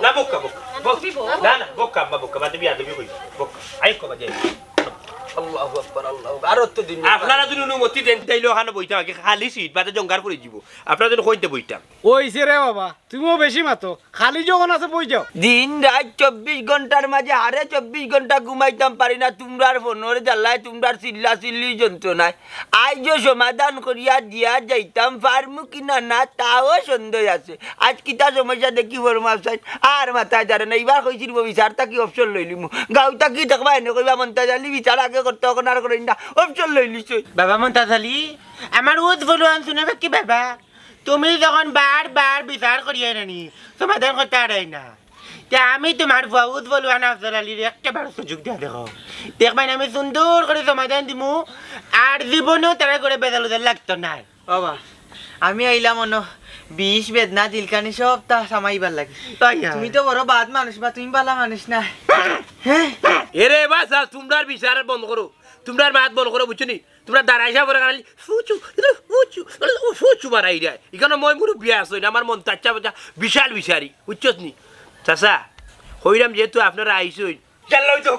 না, বক্কা, বক্কা। না, তুমি বউ। না, না, বক্কা, আব্বা বক্কা, বাদে বিয়া দেবি কই? বক্কা। আই কো বাজে। আল্লাহু আকবার, আল্লাহু আকবার। আর তো দিন আপনারা যদি অনুমতি দেন, তাইলে ওখানে বইতাম, আগে খালি সিট, বাদে জঙ্গার করে দিব। আপনারা যদি কইতে বইতাম। ওইছে রে বাবা, তুমিও বেশি মাতো। খালি যখন আছে বই যাও। দিন রাইত চব্বিশ ঘন্টার মাঝে হারে চব্বিশ ঘন্টা ঘুমাইতাম পারি না, তোমরার ফোনর জ্বালায়, তোমরার চিল্লা চিল্লি যন্ত্রণায়। আইজও সমাধান করিয়া দিয়া যাইতাম, পারমু কি না, না, তাও সন্দেহ আছে। আইজ কিতা সমস্যা দেখি বড় মাছ চাই, আর মাথায় ধরে না। ইবার কইছিল বিচার থাকি অবসর লইলিমু। গাঁও থাকি দেখবা এনে কইবা মন্তাজ আলী বিচার আগে করতে, অখন আর করইন না, অবসর লইলিছে। বাবা মন্তাজ আলী, আমার উদ বলু আনছো না কি বাবা? তুমি যখন বারবার বিচার করিয়া নানি, সমাধান করতে পারাই না। তে আমি তোমার বউত বলুয়ান আফজল আলীর একটা বার সুযোগ দিয়া দেখো। দেখবায় আমি সুন্দর করি সমাধান দিমু, আর জীবনেও তারা করে বেজাল উজাল লাগতো না। বাবা, আমি আইলাম অনো, বিষ বেদনা জিলকানি সব তা সামাইবার লাগি। তাই আর। তুমি তো বড় বাদ মানুষ বা তুমি বালা মানুষ না। হ্যাঁ? এরে বাস, আর তোমরার বিচার বন্ধ করো, তোমরার মাত বন্ধ করো, বুঝছো নি? তোমরা দাঁড়াই যা পরে খালি ফুচু, ফুচু, ফুচু বাড়াই দেয়। এখানে মই মুরব্বি আছইন, আমার মন্তাজ আলী বিশাল বিচারি, বুঝছস নি? চাচা, কইরাম যেহেতু আপনারা আইছইন, জানলা ওই তো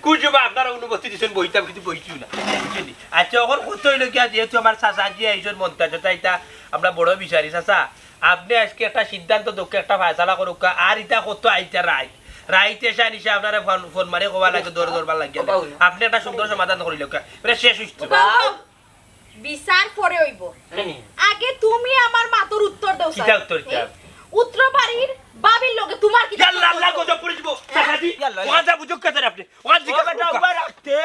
কুচুবা আপনারা অনুমতি দিছেন, বইতাম কিন্তু বইছি না, বুঝছইন নি? আচ্ছা, অখন কত অইলো গিয়া, যেহেতু আমার চাচা জি আইছইন, মন্তাজ চাচা, ইটা আমরা বড় বিচারি, চাচা, আপনে আইজকে একটা সিদ্ধান্ত দেউক্কা, একটা ফায়সালা করউক্কা, আর ইটা কত আইতা রাইত। রাইত এশা নিশা আপনারে ফোন, ফোন মারি কওয়া লাগে, দৌড় দৌড়বার লাগে। বাবু। আপনে একটা সুন্দর সমাধান করিলউক্কা। মানে শেষ হইছে। বাবু, বিচার পরে অইবো। হ্যাঁ। আগে তুমি আমার মাতর উত্তর দেও, কিতা স্যার। উত্তর দিতাম? উত্তর বাড়ির ভাবির লগে তোমার কিতা ইয়াল্লা, আল্লাহ সম্পর্ক? গজব পড়ে দিব। চাচা জি, ইয়াল্লা, ওখান যা বুঝুক কে স্যার আপনে? ওখান ও জিজ্ঞাসা বেটা, করুক্কা। উবা রাখতে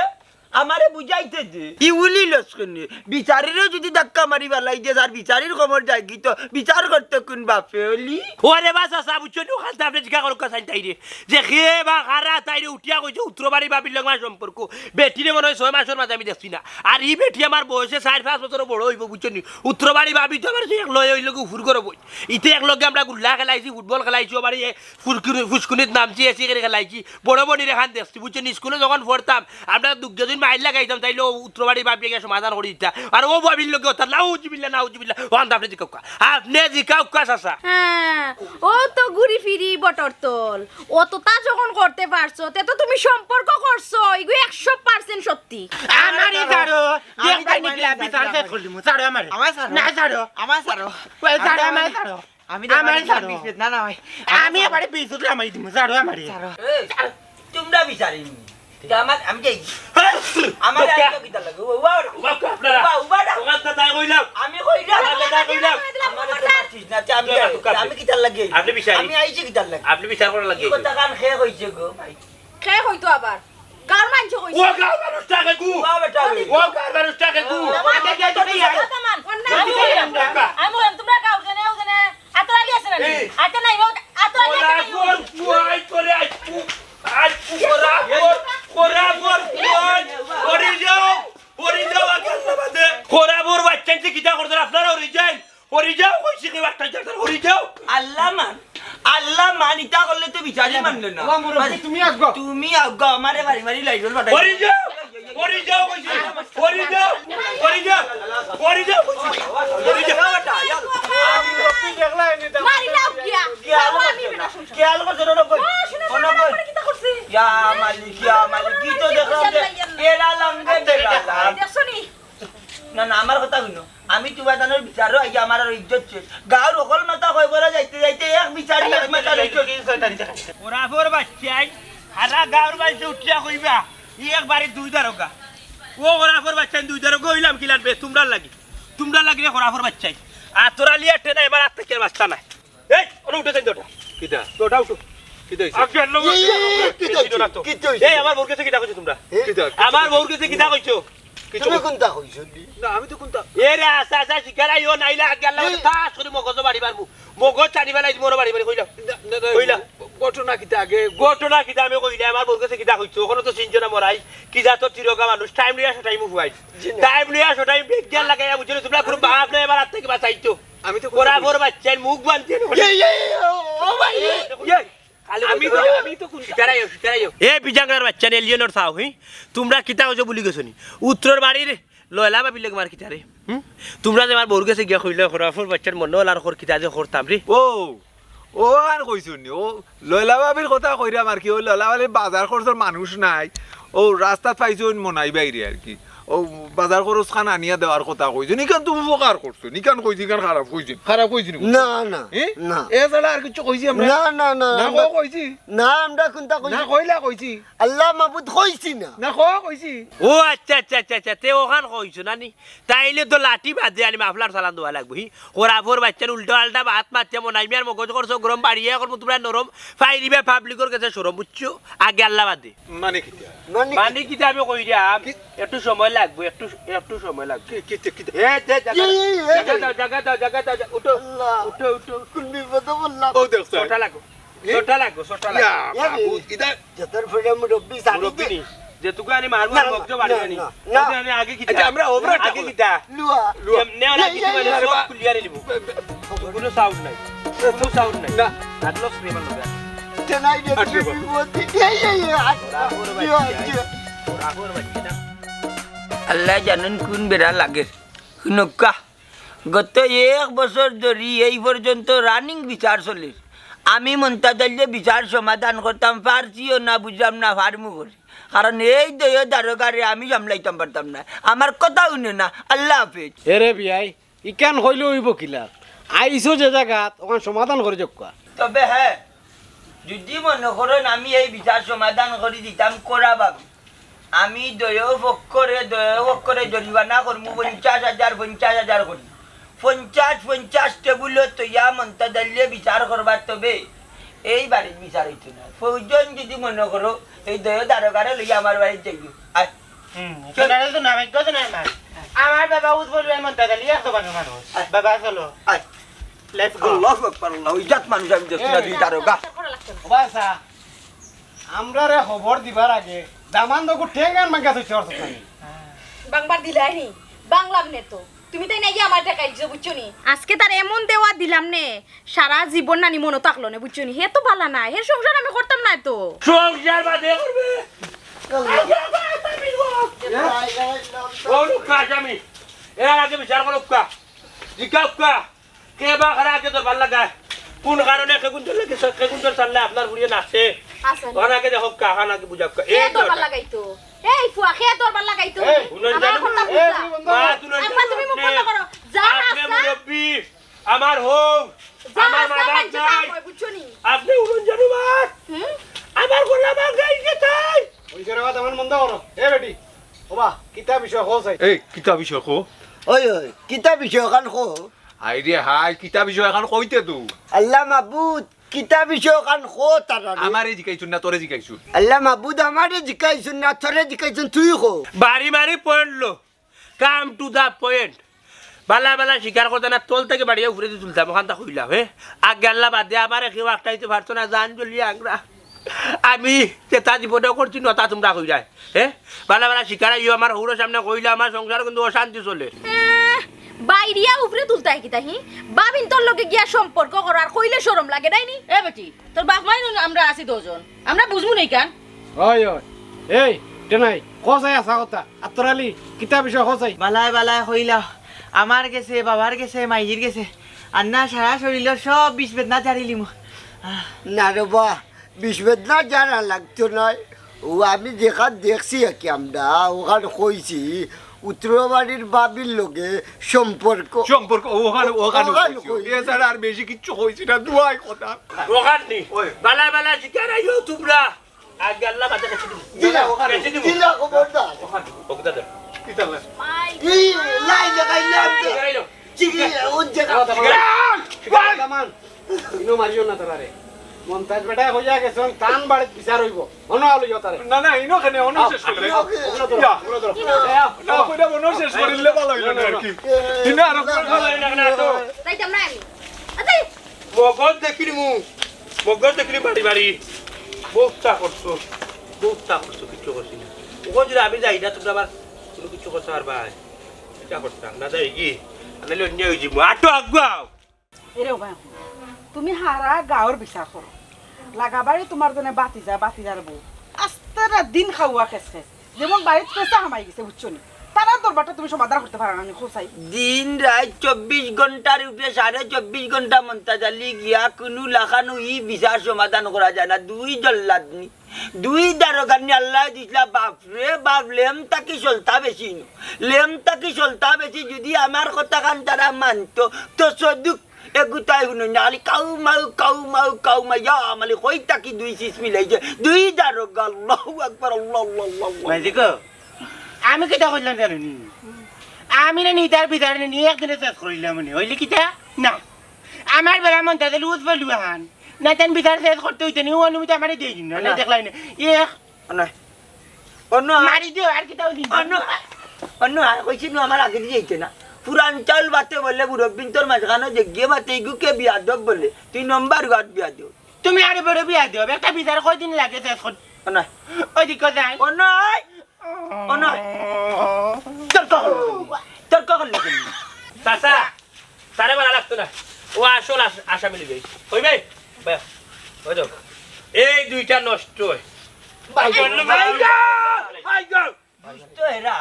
আমারে বুঝাইতে দে। ই উলি লস কেনে? বিচারিরে যদি ধাক্কা মারি ফালাই দে, আর বিচারির খবর যায় কি তো বিচার করতে কোন বাপে অলি? ওরে বা চাচা, বুঝছো নি? ওখান আপনে জিজ্ঞাসা করুক্কা চাইন তাইরে। যে কে বা কারা তাইরে উঠিয়া কইছে উত্তরবাড়ি ভাবির লগে আমার সম্পর্ক। বেটিরে মনে হয় ছয় মাসর মাঝে আমি দেখছি না। আর ই বেটি আমার বয়সে চাইর পাঁচ বছর বড় অইবো, বুঝছো নি? উত্তরবাড়ি ভাবি তো আমার এক লগে অইলো গি উফুর করে বই। ইতে এক লগে আমরা গুল্লা খেলাইছি, ফুটবল খেলাইছি, আবার ইয়ে ফুরকুনি-, ফুসকুনিত নামছি, এসি করে খেলাইছি। বড় বড়ির এখান দেখছি, বুঝছো নি? স্কুলে যখন পড়তাম, আমরা দুগ্গেদিন মাইর লাগাইতাম, তাইলে ও উত্তরবাড়ি ভাবি গিয়া সমাধান করি দিতা। আর ও ভাবির লগে ওটা নাউজুবিল্লাহ, নাউজুবিল্লাহ। ওখান আপনে জিকাউক্কা। আপনে জিকাউক্কা, চাচা। হ্যাঁ, ও তো ঘুরি ফিরি বটর তল। অততা যখন করতে পারছো, তে তো তুমি সম্পর্ক করছো, এগু একশো percent সত্যি। আমারে ছাড়ো, আমি দেখবায় তাই নিকিলা, বিচার শেষ করি দিমু, ছাড়ো আমারে। আমায় ছাড়ো। না, ছাড়ো। আমায় ছাড়ো। ওই, ছাড়ো, আমি আমারে ছাড়ো। আমি আমারে দেখবায় ছাড়ো। বিশ মিনিট, না, না, ভাই। আমি এবারে বিশ মিনিট লামাই দিমু, ছাড়ো আমারে। ছাড়ো। এই, তোমরা বিচারি নি। তে আমার, আমি যাই। আমার আর তো কিতা লাগে? ও, ও, ও, উবা, উবা, উবা, উবা, উবা, উবা, উবা, উবা, উবা, উবা, উবা, উবা, আমি কইলাম। আমার তো মাতিস না, তে আমি যাই। আমি কিতার লাগি? আপনে বিচারি। আমি আইছি কিতার লাগি? আপনে বিচার করার লাগি। এই কথা কান খে কইছে গো, ভাই। খে কইতো আবার। গাঁওর মানষে কইছে। ও গাঁওর মানুষ ডাকে গু। ও বেটা রে। ও গাঁওর মানুষ ডাকে গু। আমার আগে গিয়া দিবি, আগে। কথা মান। অন্যায় আমি কইলাম। আমি কইলাম, তোমরা গাঁওর জনে, ও জনে, আতর আলী আছে না নি? এই। আতে নাই, ও আতর আলী আছে না নি? খরাফর পুয়াই করে আইকু, আইকু খরাফর, খরাফর পুয়াই। পড়ি যাও, পড়ি যাও, আগে আল্লাহ বাদে। খরাফর বাচ্চাইন্তে কিতা করছইন আপনারা, হরি যাইন। হরি যাও, কইছি কি বাচ্চা জাতর, হরি যাও। আল্লাহ মান, আল্লাহ মান, ইতা করলে তো বিচারই মানলে না। ও মুরব্বি, তুমি আউক্কা। তুমি আউক্কা, আমারে বাড়ি বাড়ি লাইজল বাটাই। হরি যাও, হরি যাও, কইছি। হরি যাও, হরি যাও, হরি যাও, কইছি। হরি যাও। মারি লাও গিয়া। খেয়াল করছো না? খেয়াল করছো না? ও, শুনো, শুনো, শুনো, কিতা করছি? ইয়া মালিক, ইয়া মালিক, কি তো দেখলাম যে এরা লাঙ্গে বেড়ালা। দেখছো নি? না, না, আমার কথা হুনো। আমি তুমার দানর বিচারো আইয়া আমার আর ইজ্জত শেষ। গাঁওর হকল মাথা কয় বলা যাইতে যাইতে এক বিচারি এক মাথা লইছো। খরাফর বাচ্চাইন, হারা গাঁওর মানষে উঠিয়া কইবা, ই এক বাড়ির দুই দারোগা। ও খরাফর বাচ্চাইন দুই দারোগা অইলাম কিলান বে, তুমরার লাগি। তুমরার লাগি রে খরাফর বাচ্চাইন। আতর আলী আর টেনা এবার আত থাকি আর বাঁচতা নায়। এই, ওটা উঠে দেন তো ওটা। কিতা? তো ওটা উঠো। কিতা হইছে? আগে আল্লাহ এই, এই, এই, কিতা হইছে? কিতা হইছে? এই, আমার বউর গেছে কিতা কইছো তুমরা? এ? কিতা? আমার বউর গেছে কিতা কইছো? কিচ্ছু তুমি কই- কুনটা কইছো নি? না, আমি তো কুনটা এ রে, আস্তে আস্তে শিকার আইও, নাইলে আগে আল্লাহ এই। ঠাস করি মগজ বাড়ি মারমু। মগজ ছাড়ি ফেলাই দিমু, ওরা বাড়ি বাড়ি কইলাম। না, না, না, কইলাম। ঘটনা কিতা আগে? ঘটনা কিতা আমি কইলে, আমার বউর গেছে কিতা কইছো? ওখানে তো চিনছো না মরাই। কি জাতর তিরোগা মানুষ, টাইম লইয়া সটাই মুখ ভাই। জি না। টাইম লইয়া সটাই বেগ দিয়া লাগাইয়া বুঝছো না, তুমরা কোনো বাপ নাই, এবার আত থাকি বাঁচাইতো। আমি তো কুনটা কই- খরাফর বাচ্চাইন মুখ বান্ধি আনো। এই, এই, এই, ও, ও ভাই, এই। এই, আমি তো, আমি তো কুনটা শিকার আইও, শিকার আইও। এ বিজাংরার বাচ্চাইন, এলিয়েনর চাও, হি? তুমরা কিতা কইছো ভুলি গেছো নি? উত্তরর বাড়ির লয়লা ভাবির লগে আমার কিতা রে? হুম? তুমরা যে আমার বউর গেছে গিয়া কইলে, খরাফর বাচ্চাইন মনো অইল আর খর কিতা যে করতাম রে। ও, ও আর কইছো নি? ও লয়লা ভাবির কথা কইরাম আর কি, ও লয়লা ভাবির বাজার খরচর মানুষ নাই, ও রাস্তাত পাইছইন মনাই বাইরে আর কি, ও বাজার খরচ খান আনিয়া দেওয়ার কথা কইছইন, ইখান তো উপকার করছইন, ইখান কইছি, ইখান খারাপ কইছি, খারাপ কইছি নি? না, না, এ? না। এ ছাড়া আর কিচ্ছু কইছি আমরা? না, না, না, না, আমরা কও কইছি? না, আমরা কুনটা কইছি? না, কইলা কইছি। আল্লাহ মাবুদ কইছি না। না, কও কইছি। ও আচ্ছা, আচ্ছা, আচ্ছা, আচ্ছা, তে ওখান কইছো না নি? তাইলে তো লাঠি বাদে আনি মাফলার চালান দেওয়া লাগবো। হি, খরাফর বাচ্চাইন উল্টা পাল্টা বাত মাতিয়া মনাই মিয়ার মগজ করছো গরম, বাড়িয়ে করমু তুমরা নরম, ফাইরিবা পাবলিকর গেছে শরম, বুঝছো? আগে আল্লাহ বাদে। মানে কিতা? মানে মানে কিতা আমি কইরাম, কি? একটু সময় লাগবো, একটু, একটু সময় লাগবো। কি, কি, কি, কি? এ, দে, জাগা এই, এই, এই, জাগা এই। দাও, জাগা দাও, জাগা দাও, উঠো, আল্লাহ। উঠো, উঠো। কোন বিপদে পড়লাম? ও দেখছো? ছোটা লাগো। এ? ছোটা লাগো, ছোটা লাগো। ইয়া, ইয়া, বাবু, রে। ইদা যতর ফেরা মুরব্বি সারি মুরব্বি দে। নি। যেটুকু আনি মারবো, না, না, মুখ তো বাড়ি না, আনি। না, না। ওটা আমি আগে কিতা? আচ্ছা, আমরা ওভার আগে আটটা কিতা? লুয়া। লুয়া। এমনে ওরা এই, কিছু এই, মানে এই, সব আরে বা- খুলিয়া নিব। বে-, বে- কোনো সাউন্ড নাই। কোনো সাউন্ড নাই। না। আটলো শ্রীমান লোক। চেনাই দে, আটলো। তুই বিপদ। এই, এই, এই, আট। ওরা ওর ইয়া, বাচ্চা। ইয়া। ওরা ওর বাচ্চা। আল্লাহ জানইন কোন বেড়া লাগে। হুনক্কা। গত এক বছর ধরি এই পর্যন্ত রানিং বিচার চলের। আমি মন্তাজ আলীয়ে বিচার সমাধান করতাম পারছিও না, বুঝলাম না, ফার্মু করে। কারণ এই দয় দারোগারে আমি সামলাইতাম পারতাম না। আমার কথা হুনে না। আল্লাহ হাফেজ। এরে বিয়াই, ইখান কইলে অইবো কিলা? আইছো যে জাগাত, ওখান সমাধান করি যাউক্কা। তবে হ্যাঁ, যদি মনে করইন আমি এই বিচার সমাধান করি দিতাম করা ভাবে, আমি দয় পক্ষরে, দয় পক্ষরে জরিমানা করমু পঞ্চাশ হাজার, পঞ্চাশ হাজার করি। পঞ্চাশ, পঞ্চাশ টেবুলো তইয়া মন্তাজ আলীয়ে বিচার করবার, তবে এই বাড়িত বিচার অইতো না। প্রয়োজন যদি মনে করো, এই দয় দারোগারে লইয়া আমার বাড়িত যাইও। আয়। হুম, চল। ওখানে তো না, ভাগ্য তো নাই আমার। আমার বাবা উৎপল ভাই মন্তাজ আলী, এত ভালো মানুষ। আয়। বাবা, চলো। আয়। Let's go। আল্লাহু আকবার, আল্লাহ। ওই জাত মানুষ আমি দেখছি না, দুই দারোগা। ও বাসা, আমরারে খবর দিবার আগে দামান দগু ঠেঙ্গান মাঙ্গা সইছে অর্থ নাই। বাংবার দিলাই নি, বাংলাম নে তো। তুমি তাই নাই আমার ঠেকাই দিছো, বুঝছো নি? আজকে তার এমন দেওয়া দিলাম নে, সারা জীবন নানি মনো থাকলো নে, বুঝছো নি? হে তো বালা না, হে সংসার আমি করতাম না তো। সংসার বাদে করবে। আল্লাহ। আগে আগে আসামি। ও লোক আসামি। এর আগে বিচার করো কা। জিজ্ঞাসা কা। কে বা কারা আগে দরবার লাগায়? কোন কারণে কেগুন দল লাগে, কেগুন দল চাললে আপনার বুড়িয়ে নাচে? আচ্ছা। ওখানে আগে দেখো কা, ওখানে আগে বুঝা কা। কে এই তো দরবার এটা। লাগাইতো? এই ফুয়া, কে দরবার লাগাইতো? এই, হুনন আমার জানো? কথা এই, বুঝা। মা, তুই আব্বা, তুমি মুখ বন্ধ করো। যা আপনি আছে। মুরব্বি, আমার হউ, যা আমার আছে, মা বাপ মানছে তা নাই। কয়, বুঝছো নি? আপনি হুনন জানো মা? হুম? আমার গলা ভাঙাই গেছে। ওই যে রে বাবা, তেমন মন্দ করো। এ বেটি, ও বা, কিতা বিষয় কও চাই? এই, কিতা বিষয় কও? ওই, ওই, কিতা বিষয় খান কও? হায় রে হায়, কিতা বিষয় খান কইতে তো? আল্লাহ মাবুদ, কিতা বিষয় অখান ক তারারে। আমারে জিকাইছইন না, তোরে জিকাইছইন। আল্লাহ মাবুদ, আমারে জিকাইছইন না, তোরে জিকাইছইন, তুই ক। বাড়ি মারি পয়েন্ট লো। Come to the point. বালা বালা শিকার করতা না, তল থাকি বাড়িয়া উপরেদি তুলতাম, অখানতা কইলাম, হে? আগে আল্লাহ বাদে আমারে কেউ আটকাইতে পারতো না, জান জ্বলিয়া আংরা। আমি যেতা জীবনেও করছি না, অতা তুমরা কইরায়, হে? বালা বালা শিকার আইও, আমার হউরর সামনে কইলা, আমার সংসার কিন্তু অশান্তি চলে। এহ, বাইরিয়া উপরে তুলতায় কিতা হি? বাবিন্তর লগে গিয়া সম্পর্ক করো, আর কইলে শরম লাগে নায় নি? এ বেটি, তোর বাপ মাই নুন আমরা আছি দুইজন, আমরা বুঝমু নায় কেনে? অয়, অয়। এই, টেনাই, ক চাই হাছা কথা। আতর আলী, কিতা বিষয় ক চাই? বালায় বালায় কইলা, আমার গেছে, বাবার গেছে, মাইজির গেছে। আর না সারা শরীলর সব বিষ বেদনা ঝাড়িলিমু। আহ। না রে বা, বিষ বেদনা ঝাড়া লাগতো নায়। অউ আমি যেখান দেখছি আর কি আমরা, অখান কইছি, উত্তর বাড়ির বাবির লগে সম্পর্ক। সম্পর্ক, অখান, অখান অখান কইছি। কইছি। এছাড়া আর বেশি কিচ্ছু কইছি না, দুয়াই কথা। অখান নি? ওই। বালা বালা শিকার আইও তুমরা। আগে আল্লাহ বাদে কেচি দিমু। দিলা, কেচি দিমু। দিলা, খবরদার। অখান, অখান দাদা। কিতা লাই? ই, লাই লাগাই না। শিকার আইলো। চিকি, ও জাগা। শিকার আইলো। শিকার আইলো। ইনো মারিও না তারারে। মন্তাজ বেটায় কইয়া গেছইন, তান বাড়িত বিচার অইবো। অনো আলো ইয়ো তারে। না, না, ইনো কেনে, অনো আও, শেষ করিলে। আও, অগুলো ধরো, ইয়া। অগুলো ধরো। ইনো। এ, আও, না, আও। কইরা অনো শেষ করিলে ভালা অইলো না আর কি। এ, ইনো আরো না, না, না, না, না। যাইতাম না আমি। আচ্ছা। মগজ দেখিলিমু, মগজ দেখিলিমু বাড়ি বাড়ি। বউত চা করছো, বউত চা করছো, কিচ্ছু করছি না। অখন যদি আমি যাই না, তুমরা আবার কুনু কিচ্ছু করতে পারবায়? কিতা করতাম না, যাই কি? নাইলে অন্যায় অইযিবো। আটো আগুয়াও। এরে ও ভাই, তুমি হারা গাঁওর বিচার করো। লাগাবাড়ি তুমার জন্য বাতিজা, বাতিজার বউ। আস্তারা দিন খাওয়া খেস খেস। যেমন বাড়িত পেশা হামাই গেছে, বুঝছো নি? তারার দরবারটা তুমি সমাধান করতে পারো না নি, খোঁচাই। দিন রাইত চব্বিশ ঘন্টার উপরে সাড়ে চব্বিশ ঘন্টা মন্তাজ আলী গিয়া কুনু লাখানউ ই বিচার সমাধান করা যায় না। দুই জল্লাদ নি, দুই দারোগা নি আল্লায় দিছলা, বাপরে বাপ, লেম থাকি সলতা বেশি নু। লেম থাকি সলতা বেশি, যদি আমার কথাখান তারা মানতো, তো সদুক এগুতাই হুনো না, খালি কাউ মাউ, কাউ মাউ, কাউ মাউ, ইয়া মালি কই থাকি দুই চিস মিলাইছে, দুই দারোগা, আল্লাহু আকবার, আল্লাহ, আল্লাহ, আল্লাহ, আল্লাহ। মাইজি গো, আমি কিতা কইলাম জানো নি? আমি না নি তার বিচার নি একদিনে শেষ করিলাম নি, অইলে কিতা? না। আমার বেলা মন্তাজ আলী উজ বলু হান। না তান বিচার শেষ করতে অইতো নি, ও অনুমতি আমারে দেই দিন না, না। দেখলাই না। এক অনো। অনো আ-, মারি দিও, আর কিতা অইলি? অনো আ-, অনো আ-, কইছি নু আমার আগেদি যাইতে না। পুরান চাউল বাতে বলে মুরব্বিন্তর মাঝখানো যে গিয়ে বাতে ইগুকে বিয়াদব বলে। তুই নম্বর ওয়ান বিয়াদব। তুমি আরে বড় বিয়াদব। একটা বিচার কয়দিন লাগে শেষ কর-, অনো আ-, ওই দিকে যাই। অনো আ-, অনো আ-, তর্ক করলে কেনে? তর্ক করলে কেনে? চাচা, তারে মারা লাগতো না। ও আসল আস-, আসামি লইবে। ওই ভাই, ভাই, ওই দেখো। এই দুইটা নষ্ট হয়। ভাই, ভাই, ভাই, ভাই। দুষ্ট এরা।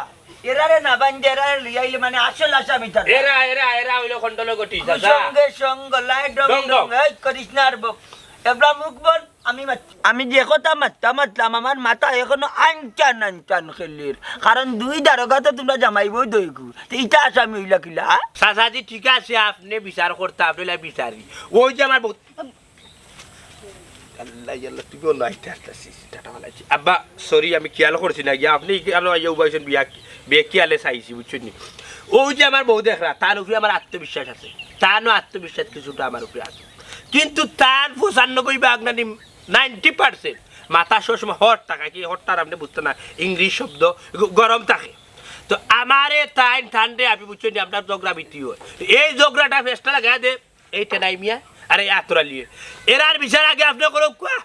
এরারে না বান্ধে, এরারে লইয়া আইলে মানে আসল আসামি তারা। এরা, এরা, এরা হইলো খণ্ডলগটি, চাচা। সঙ্গে সঙ্গ, লাই ডং ডং ডং। ডং, এই করিস না আর বক। এবলা মুখ বল, আমি মাত-, আমি যে কথা মাততাম, মাতলাম, আমার মাথা এখনো আনচান আনচান খেলির। কারণ দুই দারোগা তো তুমরা জামাই বউ দইগু। তো ইটা আসামি হইলা কিলা, হ্যাঁ? চাচাজি, ঠিক আছে, আপনে বিচার করতা, আপনে লাই বিচারি। ওই যে আমার বউ-, আল্লাহ, আল্লাহ, তুমি বলো, আইতে আস্তে আস্তে টাটা বানাইছি। আব্বা, sorry, আমি খেয়াল করছি না গিয়া। আপনে খেয়াল আইয়া উবাইছেন বিয়া, বিয়া খেয়ালে চাইছি, বুঝছেন নি? ওই যে আমার বউ দেখরা, তার উপরে আমার আত্মবিশ্বাস আছে। তারও আত্মবিশ্বাস কিছুটা আমার উপরে আছে। কিন্তু তার পঁচানব্বই ভাগ না নি, ninety percent মাথা সবসময় হট টাকা কি, হটটার আপনে বুঝতে না, ইংলিশ শব্দ, গ-, গরম থাকে। তো আমারে তাইন ঠান্ডে আপনি বুঝছেন নি, আপনার ঝগড়া বিটি হয়। এই ঝগড়াটা ফেসটা লাগাই দে, এই টেনাই মিয়া, আর এই আতর আলিয়ে। এরার বিচার আগে আপনে করুক কুয়া,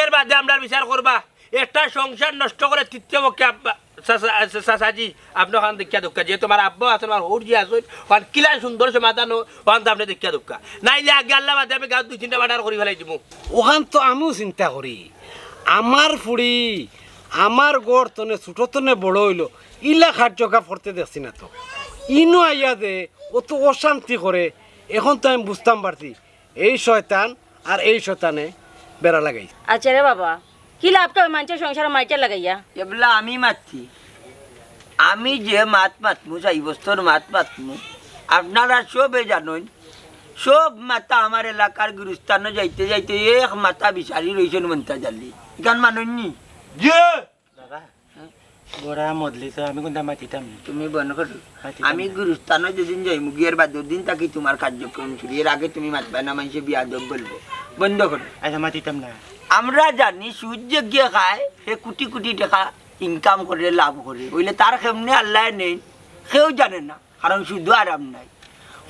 এর বাদে আমরার বিচার করবা। একটা সংসার নষ্ট করে তৃতীয় পক্ষে আব্বা, চাচা-, চাচা-, চাচাজি, আপনে ওখান দেখিয়া দক্কা, যেহেতু আমার আব্বা আছেন, আমার হৌর যে আছেন, ওখান কিলা সুন্দর সমাধান ও-, ওখান তো আপনে দেখিয়া দক্কা। নাইলে আগে আল্লাহ বাদে আমি গাঁত দুই তিনটা বাটার করি ফেলাই দিমু। ওখান তো আমিও চিন্তা করি, আমার ফুড়ি, আমার গড় তনে, ছোট তনে বড় হইলো, ইলা কার্যকলাপ করতে দেখছি না তো। ইনো আইয়া দে, ও তো অশান্তি করে, এখন তো আমি বুঝতাম পারছি। এই শয়তান আর এই শয়তানে বেড়া লাগাইছে। আচ্ছা রে বাবা, কি লাভটা ওই মানষর সংসারে মাইটা লাগাইয়া? এবলা আমি মাতছি, আমি যে মাত মাতমু, সাব্যস্তর মাত মাতমু, আপনারা সবে জানইন, সব মাথা আমার এলাকার গুরুস্থানো যাইতে যাইতে এক মাথা বিচারি রইছেন মন্তাজ আলী। ইখান মানইন নি? জি। বাবা, হ্যাঁ? বড়া মদলি তো আমি কোনটা মাতিতাম না। তুমি বন্ধ করো। মাতিতাম আমি না। গুরুস্থানো যেদিন যাইমু, গিয়ার বাদর দিন থাকি তোমার কার্যক্রম শুরু। এর আগে তুমি মাতবা না, মানষে বিয়াদব বলবো। বন্ধ করো। আচ্ছা, মাতিতাম না। আমরা জানি সুদ যেগিয়ে খায়, হে কোটি কোটি টেকা ইনকাম করে, লাভ করে। অইলে তার কেমনে আল্লায় নেইন, কেউ জানে না, কারণ সুদো আরাম নাই।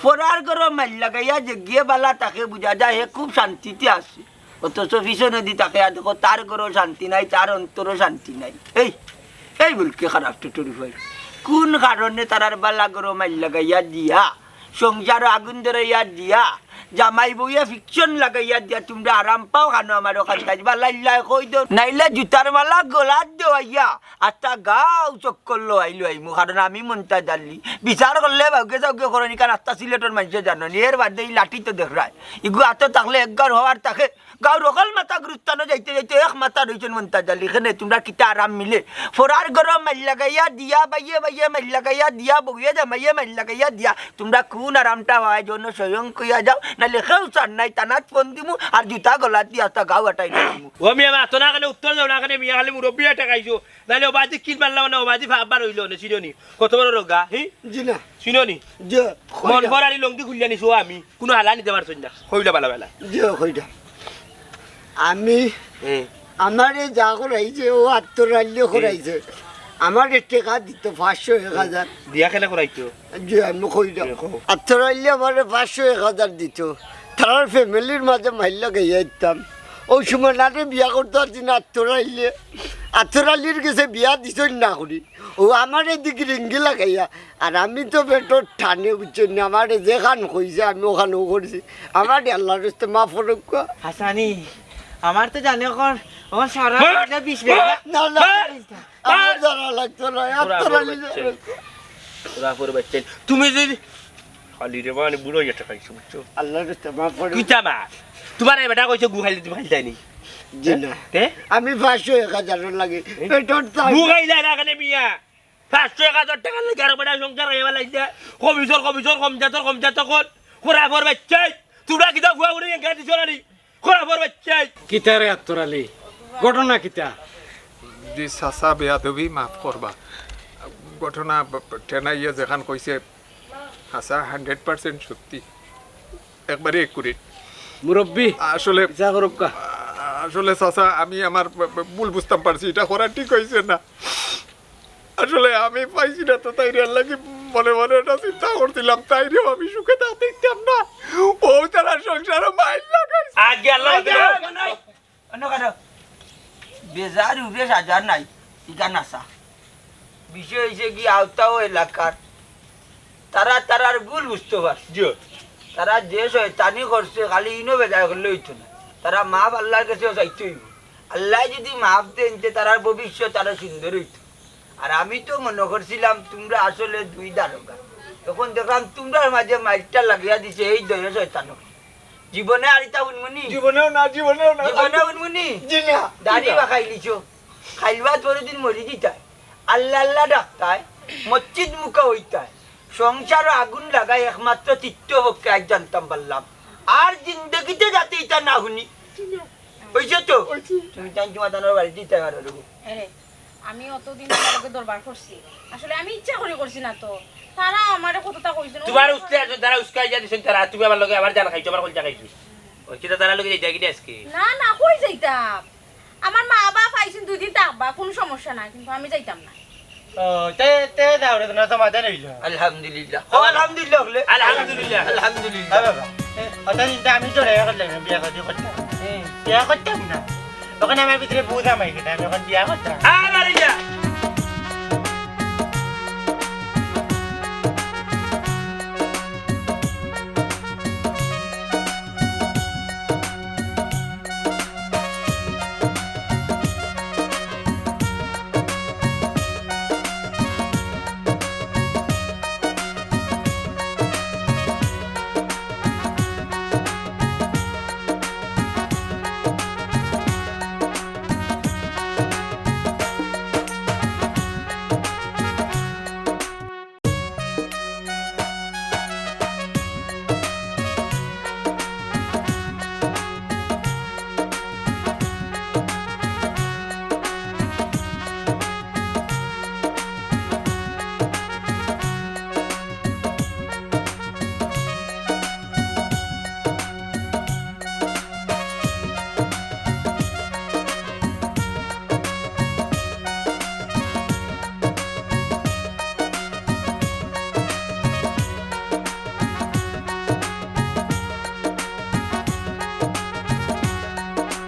ফরার ঘরো মাইল লাগাইয়া যেগিয়ে বালা থাকে, বুঝা যায় হে খুব শান্তিতে আছে। অথচ পিছনেদি তাকাইয়া দেখো, তার ঘরো শান্তি নাই, তার অন্তরো শান্তি নাই। এই, এই বুলকে খারাপ টুটুরি ভাই, কোন কারণে তারার বালা ঘরো মাইল লাগাইয়া দিয়া, সংসারো আগুন ধরাইয়া দিয়া, জামাই বউয়ে ফিকশন লাগাইয়া দিয়া তুমরা আরাম পাও খানো? আমার ওখান থাকি বালা ইল্লায় কই দেও, নাইলে জুতার মালা গলাত দেওয়াইয়া আস্তা গাঁও চক্কর লওয়াই লওয়াইমু, কারণ আমি মন্তাজ আলী। বিচার করলে বাউকে যাউকে করো নি, কারণ আস্তা সিলেটর মানষে জানো নি, এর বাদে ই লাঠি তো দেখরায়, ইগু আতো থাকলে এক গাঁওর হওয়ার থাকে, গাঁওর হকল মাথা গুরুস্থানো যাইতে যাইতে এক মাথা রইছইন মন্তাজ আলী। কেনে তুমরা কিতা আরাম মিলে? ফরার ঘরো মাইল লাগাইয়া দিয়া, বাইয়ে বাইয়ে মাইল লাগাইয়া দিয়া, বউয়ে জামাইয়ে মাইল লাগাইয়া দিয়া, তুমরা কোন আরামটা পাওয়ায়? জন্য স্বয়ং কইয়া যাও, নাইলে কেউ চার নাই, থানাত ফোন দিমু, আর জুতা গলাত দিয়া আস্তা গাঁও আটাই দিমু। ও মিয়া, মাতো না কেনে, উত্তর দেও না কেনে মিয়া, খালি মুরব্বিরে ঠেকাইছো। নাইলে ওবাদি কিল মারলাম না, ওবাদি ফা-, আবার অইলো না, চিনো নি? কত বড় রোগা, হি? জি না। চিনো নি? জি, মন কইরা। করারি লংদি খুলিয়া নিছো আমি। কুনু হালা নিতে পারছইন না। কইলা বালা বালা। জি, কইরা। আমি, হুম। আমারে যা করাইছে, ও আত্তর আইলে হুম। করাইছে। আমারে টেকা দিত পাঁচশো, এক হাজার। দিয়া কেনে করাইতো? জি, আমি কইরা। জি, কও। আত্তর আইলে আমারে পাঁচশো, এক হাজার দিত। তারার ফ্যামিলির মাঝে মাইল লাগাইয়া দিতাম। ওই সময় নারে বিয়া করতে পারছি না, আত্তর আইলে। আত্তর আলীর গেছে বিয়া দিছইন না করি। ও আমার এদিকে রিঙ্গি লাগাইয়া, আর আমি তো বেটার টানে, বুঝছইন না, আমারে যেখান কইছে আমি ওখানেও করছি। আমারে আল্লাহর রাস্তে মাফ করুক্কা। হাসানি, আমার তো জানে এখন, এখন সারা হ্যাঁ? বিশ বেলা। না, না, হ্যাঁ? আমার জানা লাগতো না, তোরা আত্তর আলী বলছেন। জানা লাগতো। তোরা বলছেন। তুমি যদি খালি রে মানে বুড়ো ইয়ে ঠেকাইছো, বুঝছো? আল্লাহর রাস্তে মাফ করুক্কা। কিতা মা? তোমার এই বেটা কইছে গু খাইলে তুমি খাইতায় নি? জি না। কে? আমি পাঁচশো এক হাজার লাগে। এ? পেটর দাম। গু খাইলে না কেনে মিয়া? পাঁচশো এক হাজার টেকার লাগি আর বেটা সংসার খাইয়া লাইছে। কমিশন, কমিশন, কম জাতর, কম জাতর কোন। খরাফর বাচ্চাই। তোমরা কিতা ফুয়া উড়ে গেছে দিছো না নি? খরাফর বাচ্চাই। কিতা রে আত্তর আলী? ঘটনা কিতা? জি চাচা, বেয়াদবি মাফ করবা। ঘটনা ব-, ব-, টেনাইয়া যেখান কইছে, হাছা, hundred percent সত্যি। একবারে accurate। মুরব্বি, আসলে, ইচ্ছা করুক্কা। আসলে চাচা, আমি আমার ব-, ব-, ভুল বুঝতাম পারছি, ইটা করা ঠিক অইছে না। আসলে আমি পাইছি না তো, তাইরে আল্লাহ কি মনে মনে একটা চিন্তা করছিলাম, তাইরেও আমি সুখে থাকতে দিতাম না। ও তারা সংসারে মাইল লাগাইছে। আগে আল্লাহ আগে আল্লাহ। অন্য কারো বেজার উপরে সাজার নাই, ইখান আসা। বিষয় অইছে কি, আওতাও এলাকার, তারা তারার ভুল বুঝতো পারছে। জি। তারা যে শয়তানি করছে, খালি ইনো বেজার করলে অইতো না। তারা মাফ আল্লাহর কাছেও চাইতে অইবো। আল্লায় যদি মাফ দেইন, তে তারার ভবিষ্যৎ আরো সুন্দর অইতো। আর আমি তো মনো করছিলাম তোমরা আসলে দুই দারোগা। এখন দেখলাম তোমরার মাঝে মাইলটা লাগিয়া দিছে এই দয়ে শয়তানো। জীবনে আর ইতা হুনমুনি? জীবনেও না, জীবনেও না। জীবনে হুনমুনি? জি না। দাড়ি জি না। বাখাইলিছো। খাইলবাদ পরদিন মরি যিতায়। আল্লাহ আল্লাহ ডাকতায়, মসজিদ মুখা অইতায়। সংসারো আগুন লাগায় একমাত্র তৃতীয় পক্ষে আইজ জানতাম পারলাম। আর জিন্দেগিতে যাতে ইতা না হুনি। জি না। অইছে তো? অইছে। তুমি তাইন তোমার তানোর বাড়ি দিতে পারো। এরে, আমি অতদিন তোমার লগে দরবার করছি। আসলে আমি ইচ্ছা করি করছি না তো। তারা আমারে কততা কইছে না। তোমার উস্তে আছে, তারা উস্কাই যা দিছেন তারা, তুমি আমার লগে আবার জান খাইছো, আমার কলজা খাইছো। ওই কিতা তারা লগে যাইতা কিনা আজকে? না, না, কই যাইতাম? আমার মা বাপ আইছেন দুই দিন থাকবা, কোনো সমস্যা নাই, কিন্তু আমি যাইতাম না। ও, তে, তে যাও রে, না তো মাঝে রইল। আলহামদুলিল্লাহ। ও, আলহামদুলিল্লাহ হলে। আলহামদুলিল্লাহ। আলহামদুলিল্লাহ। হ্যাঁ বাবা, এ, কথা চিন্তা আমি জোরে করলাম, বিয়া শাদী করতাম। হুম। বিয়া করতাম না। ওখানে আমার ভিতরে বুঝ আমাই কিনা, আমি এখন বিয়া করতাম। আরে যা।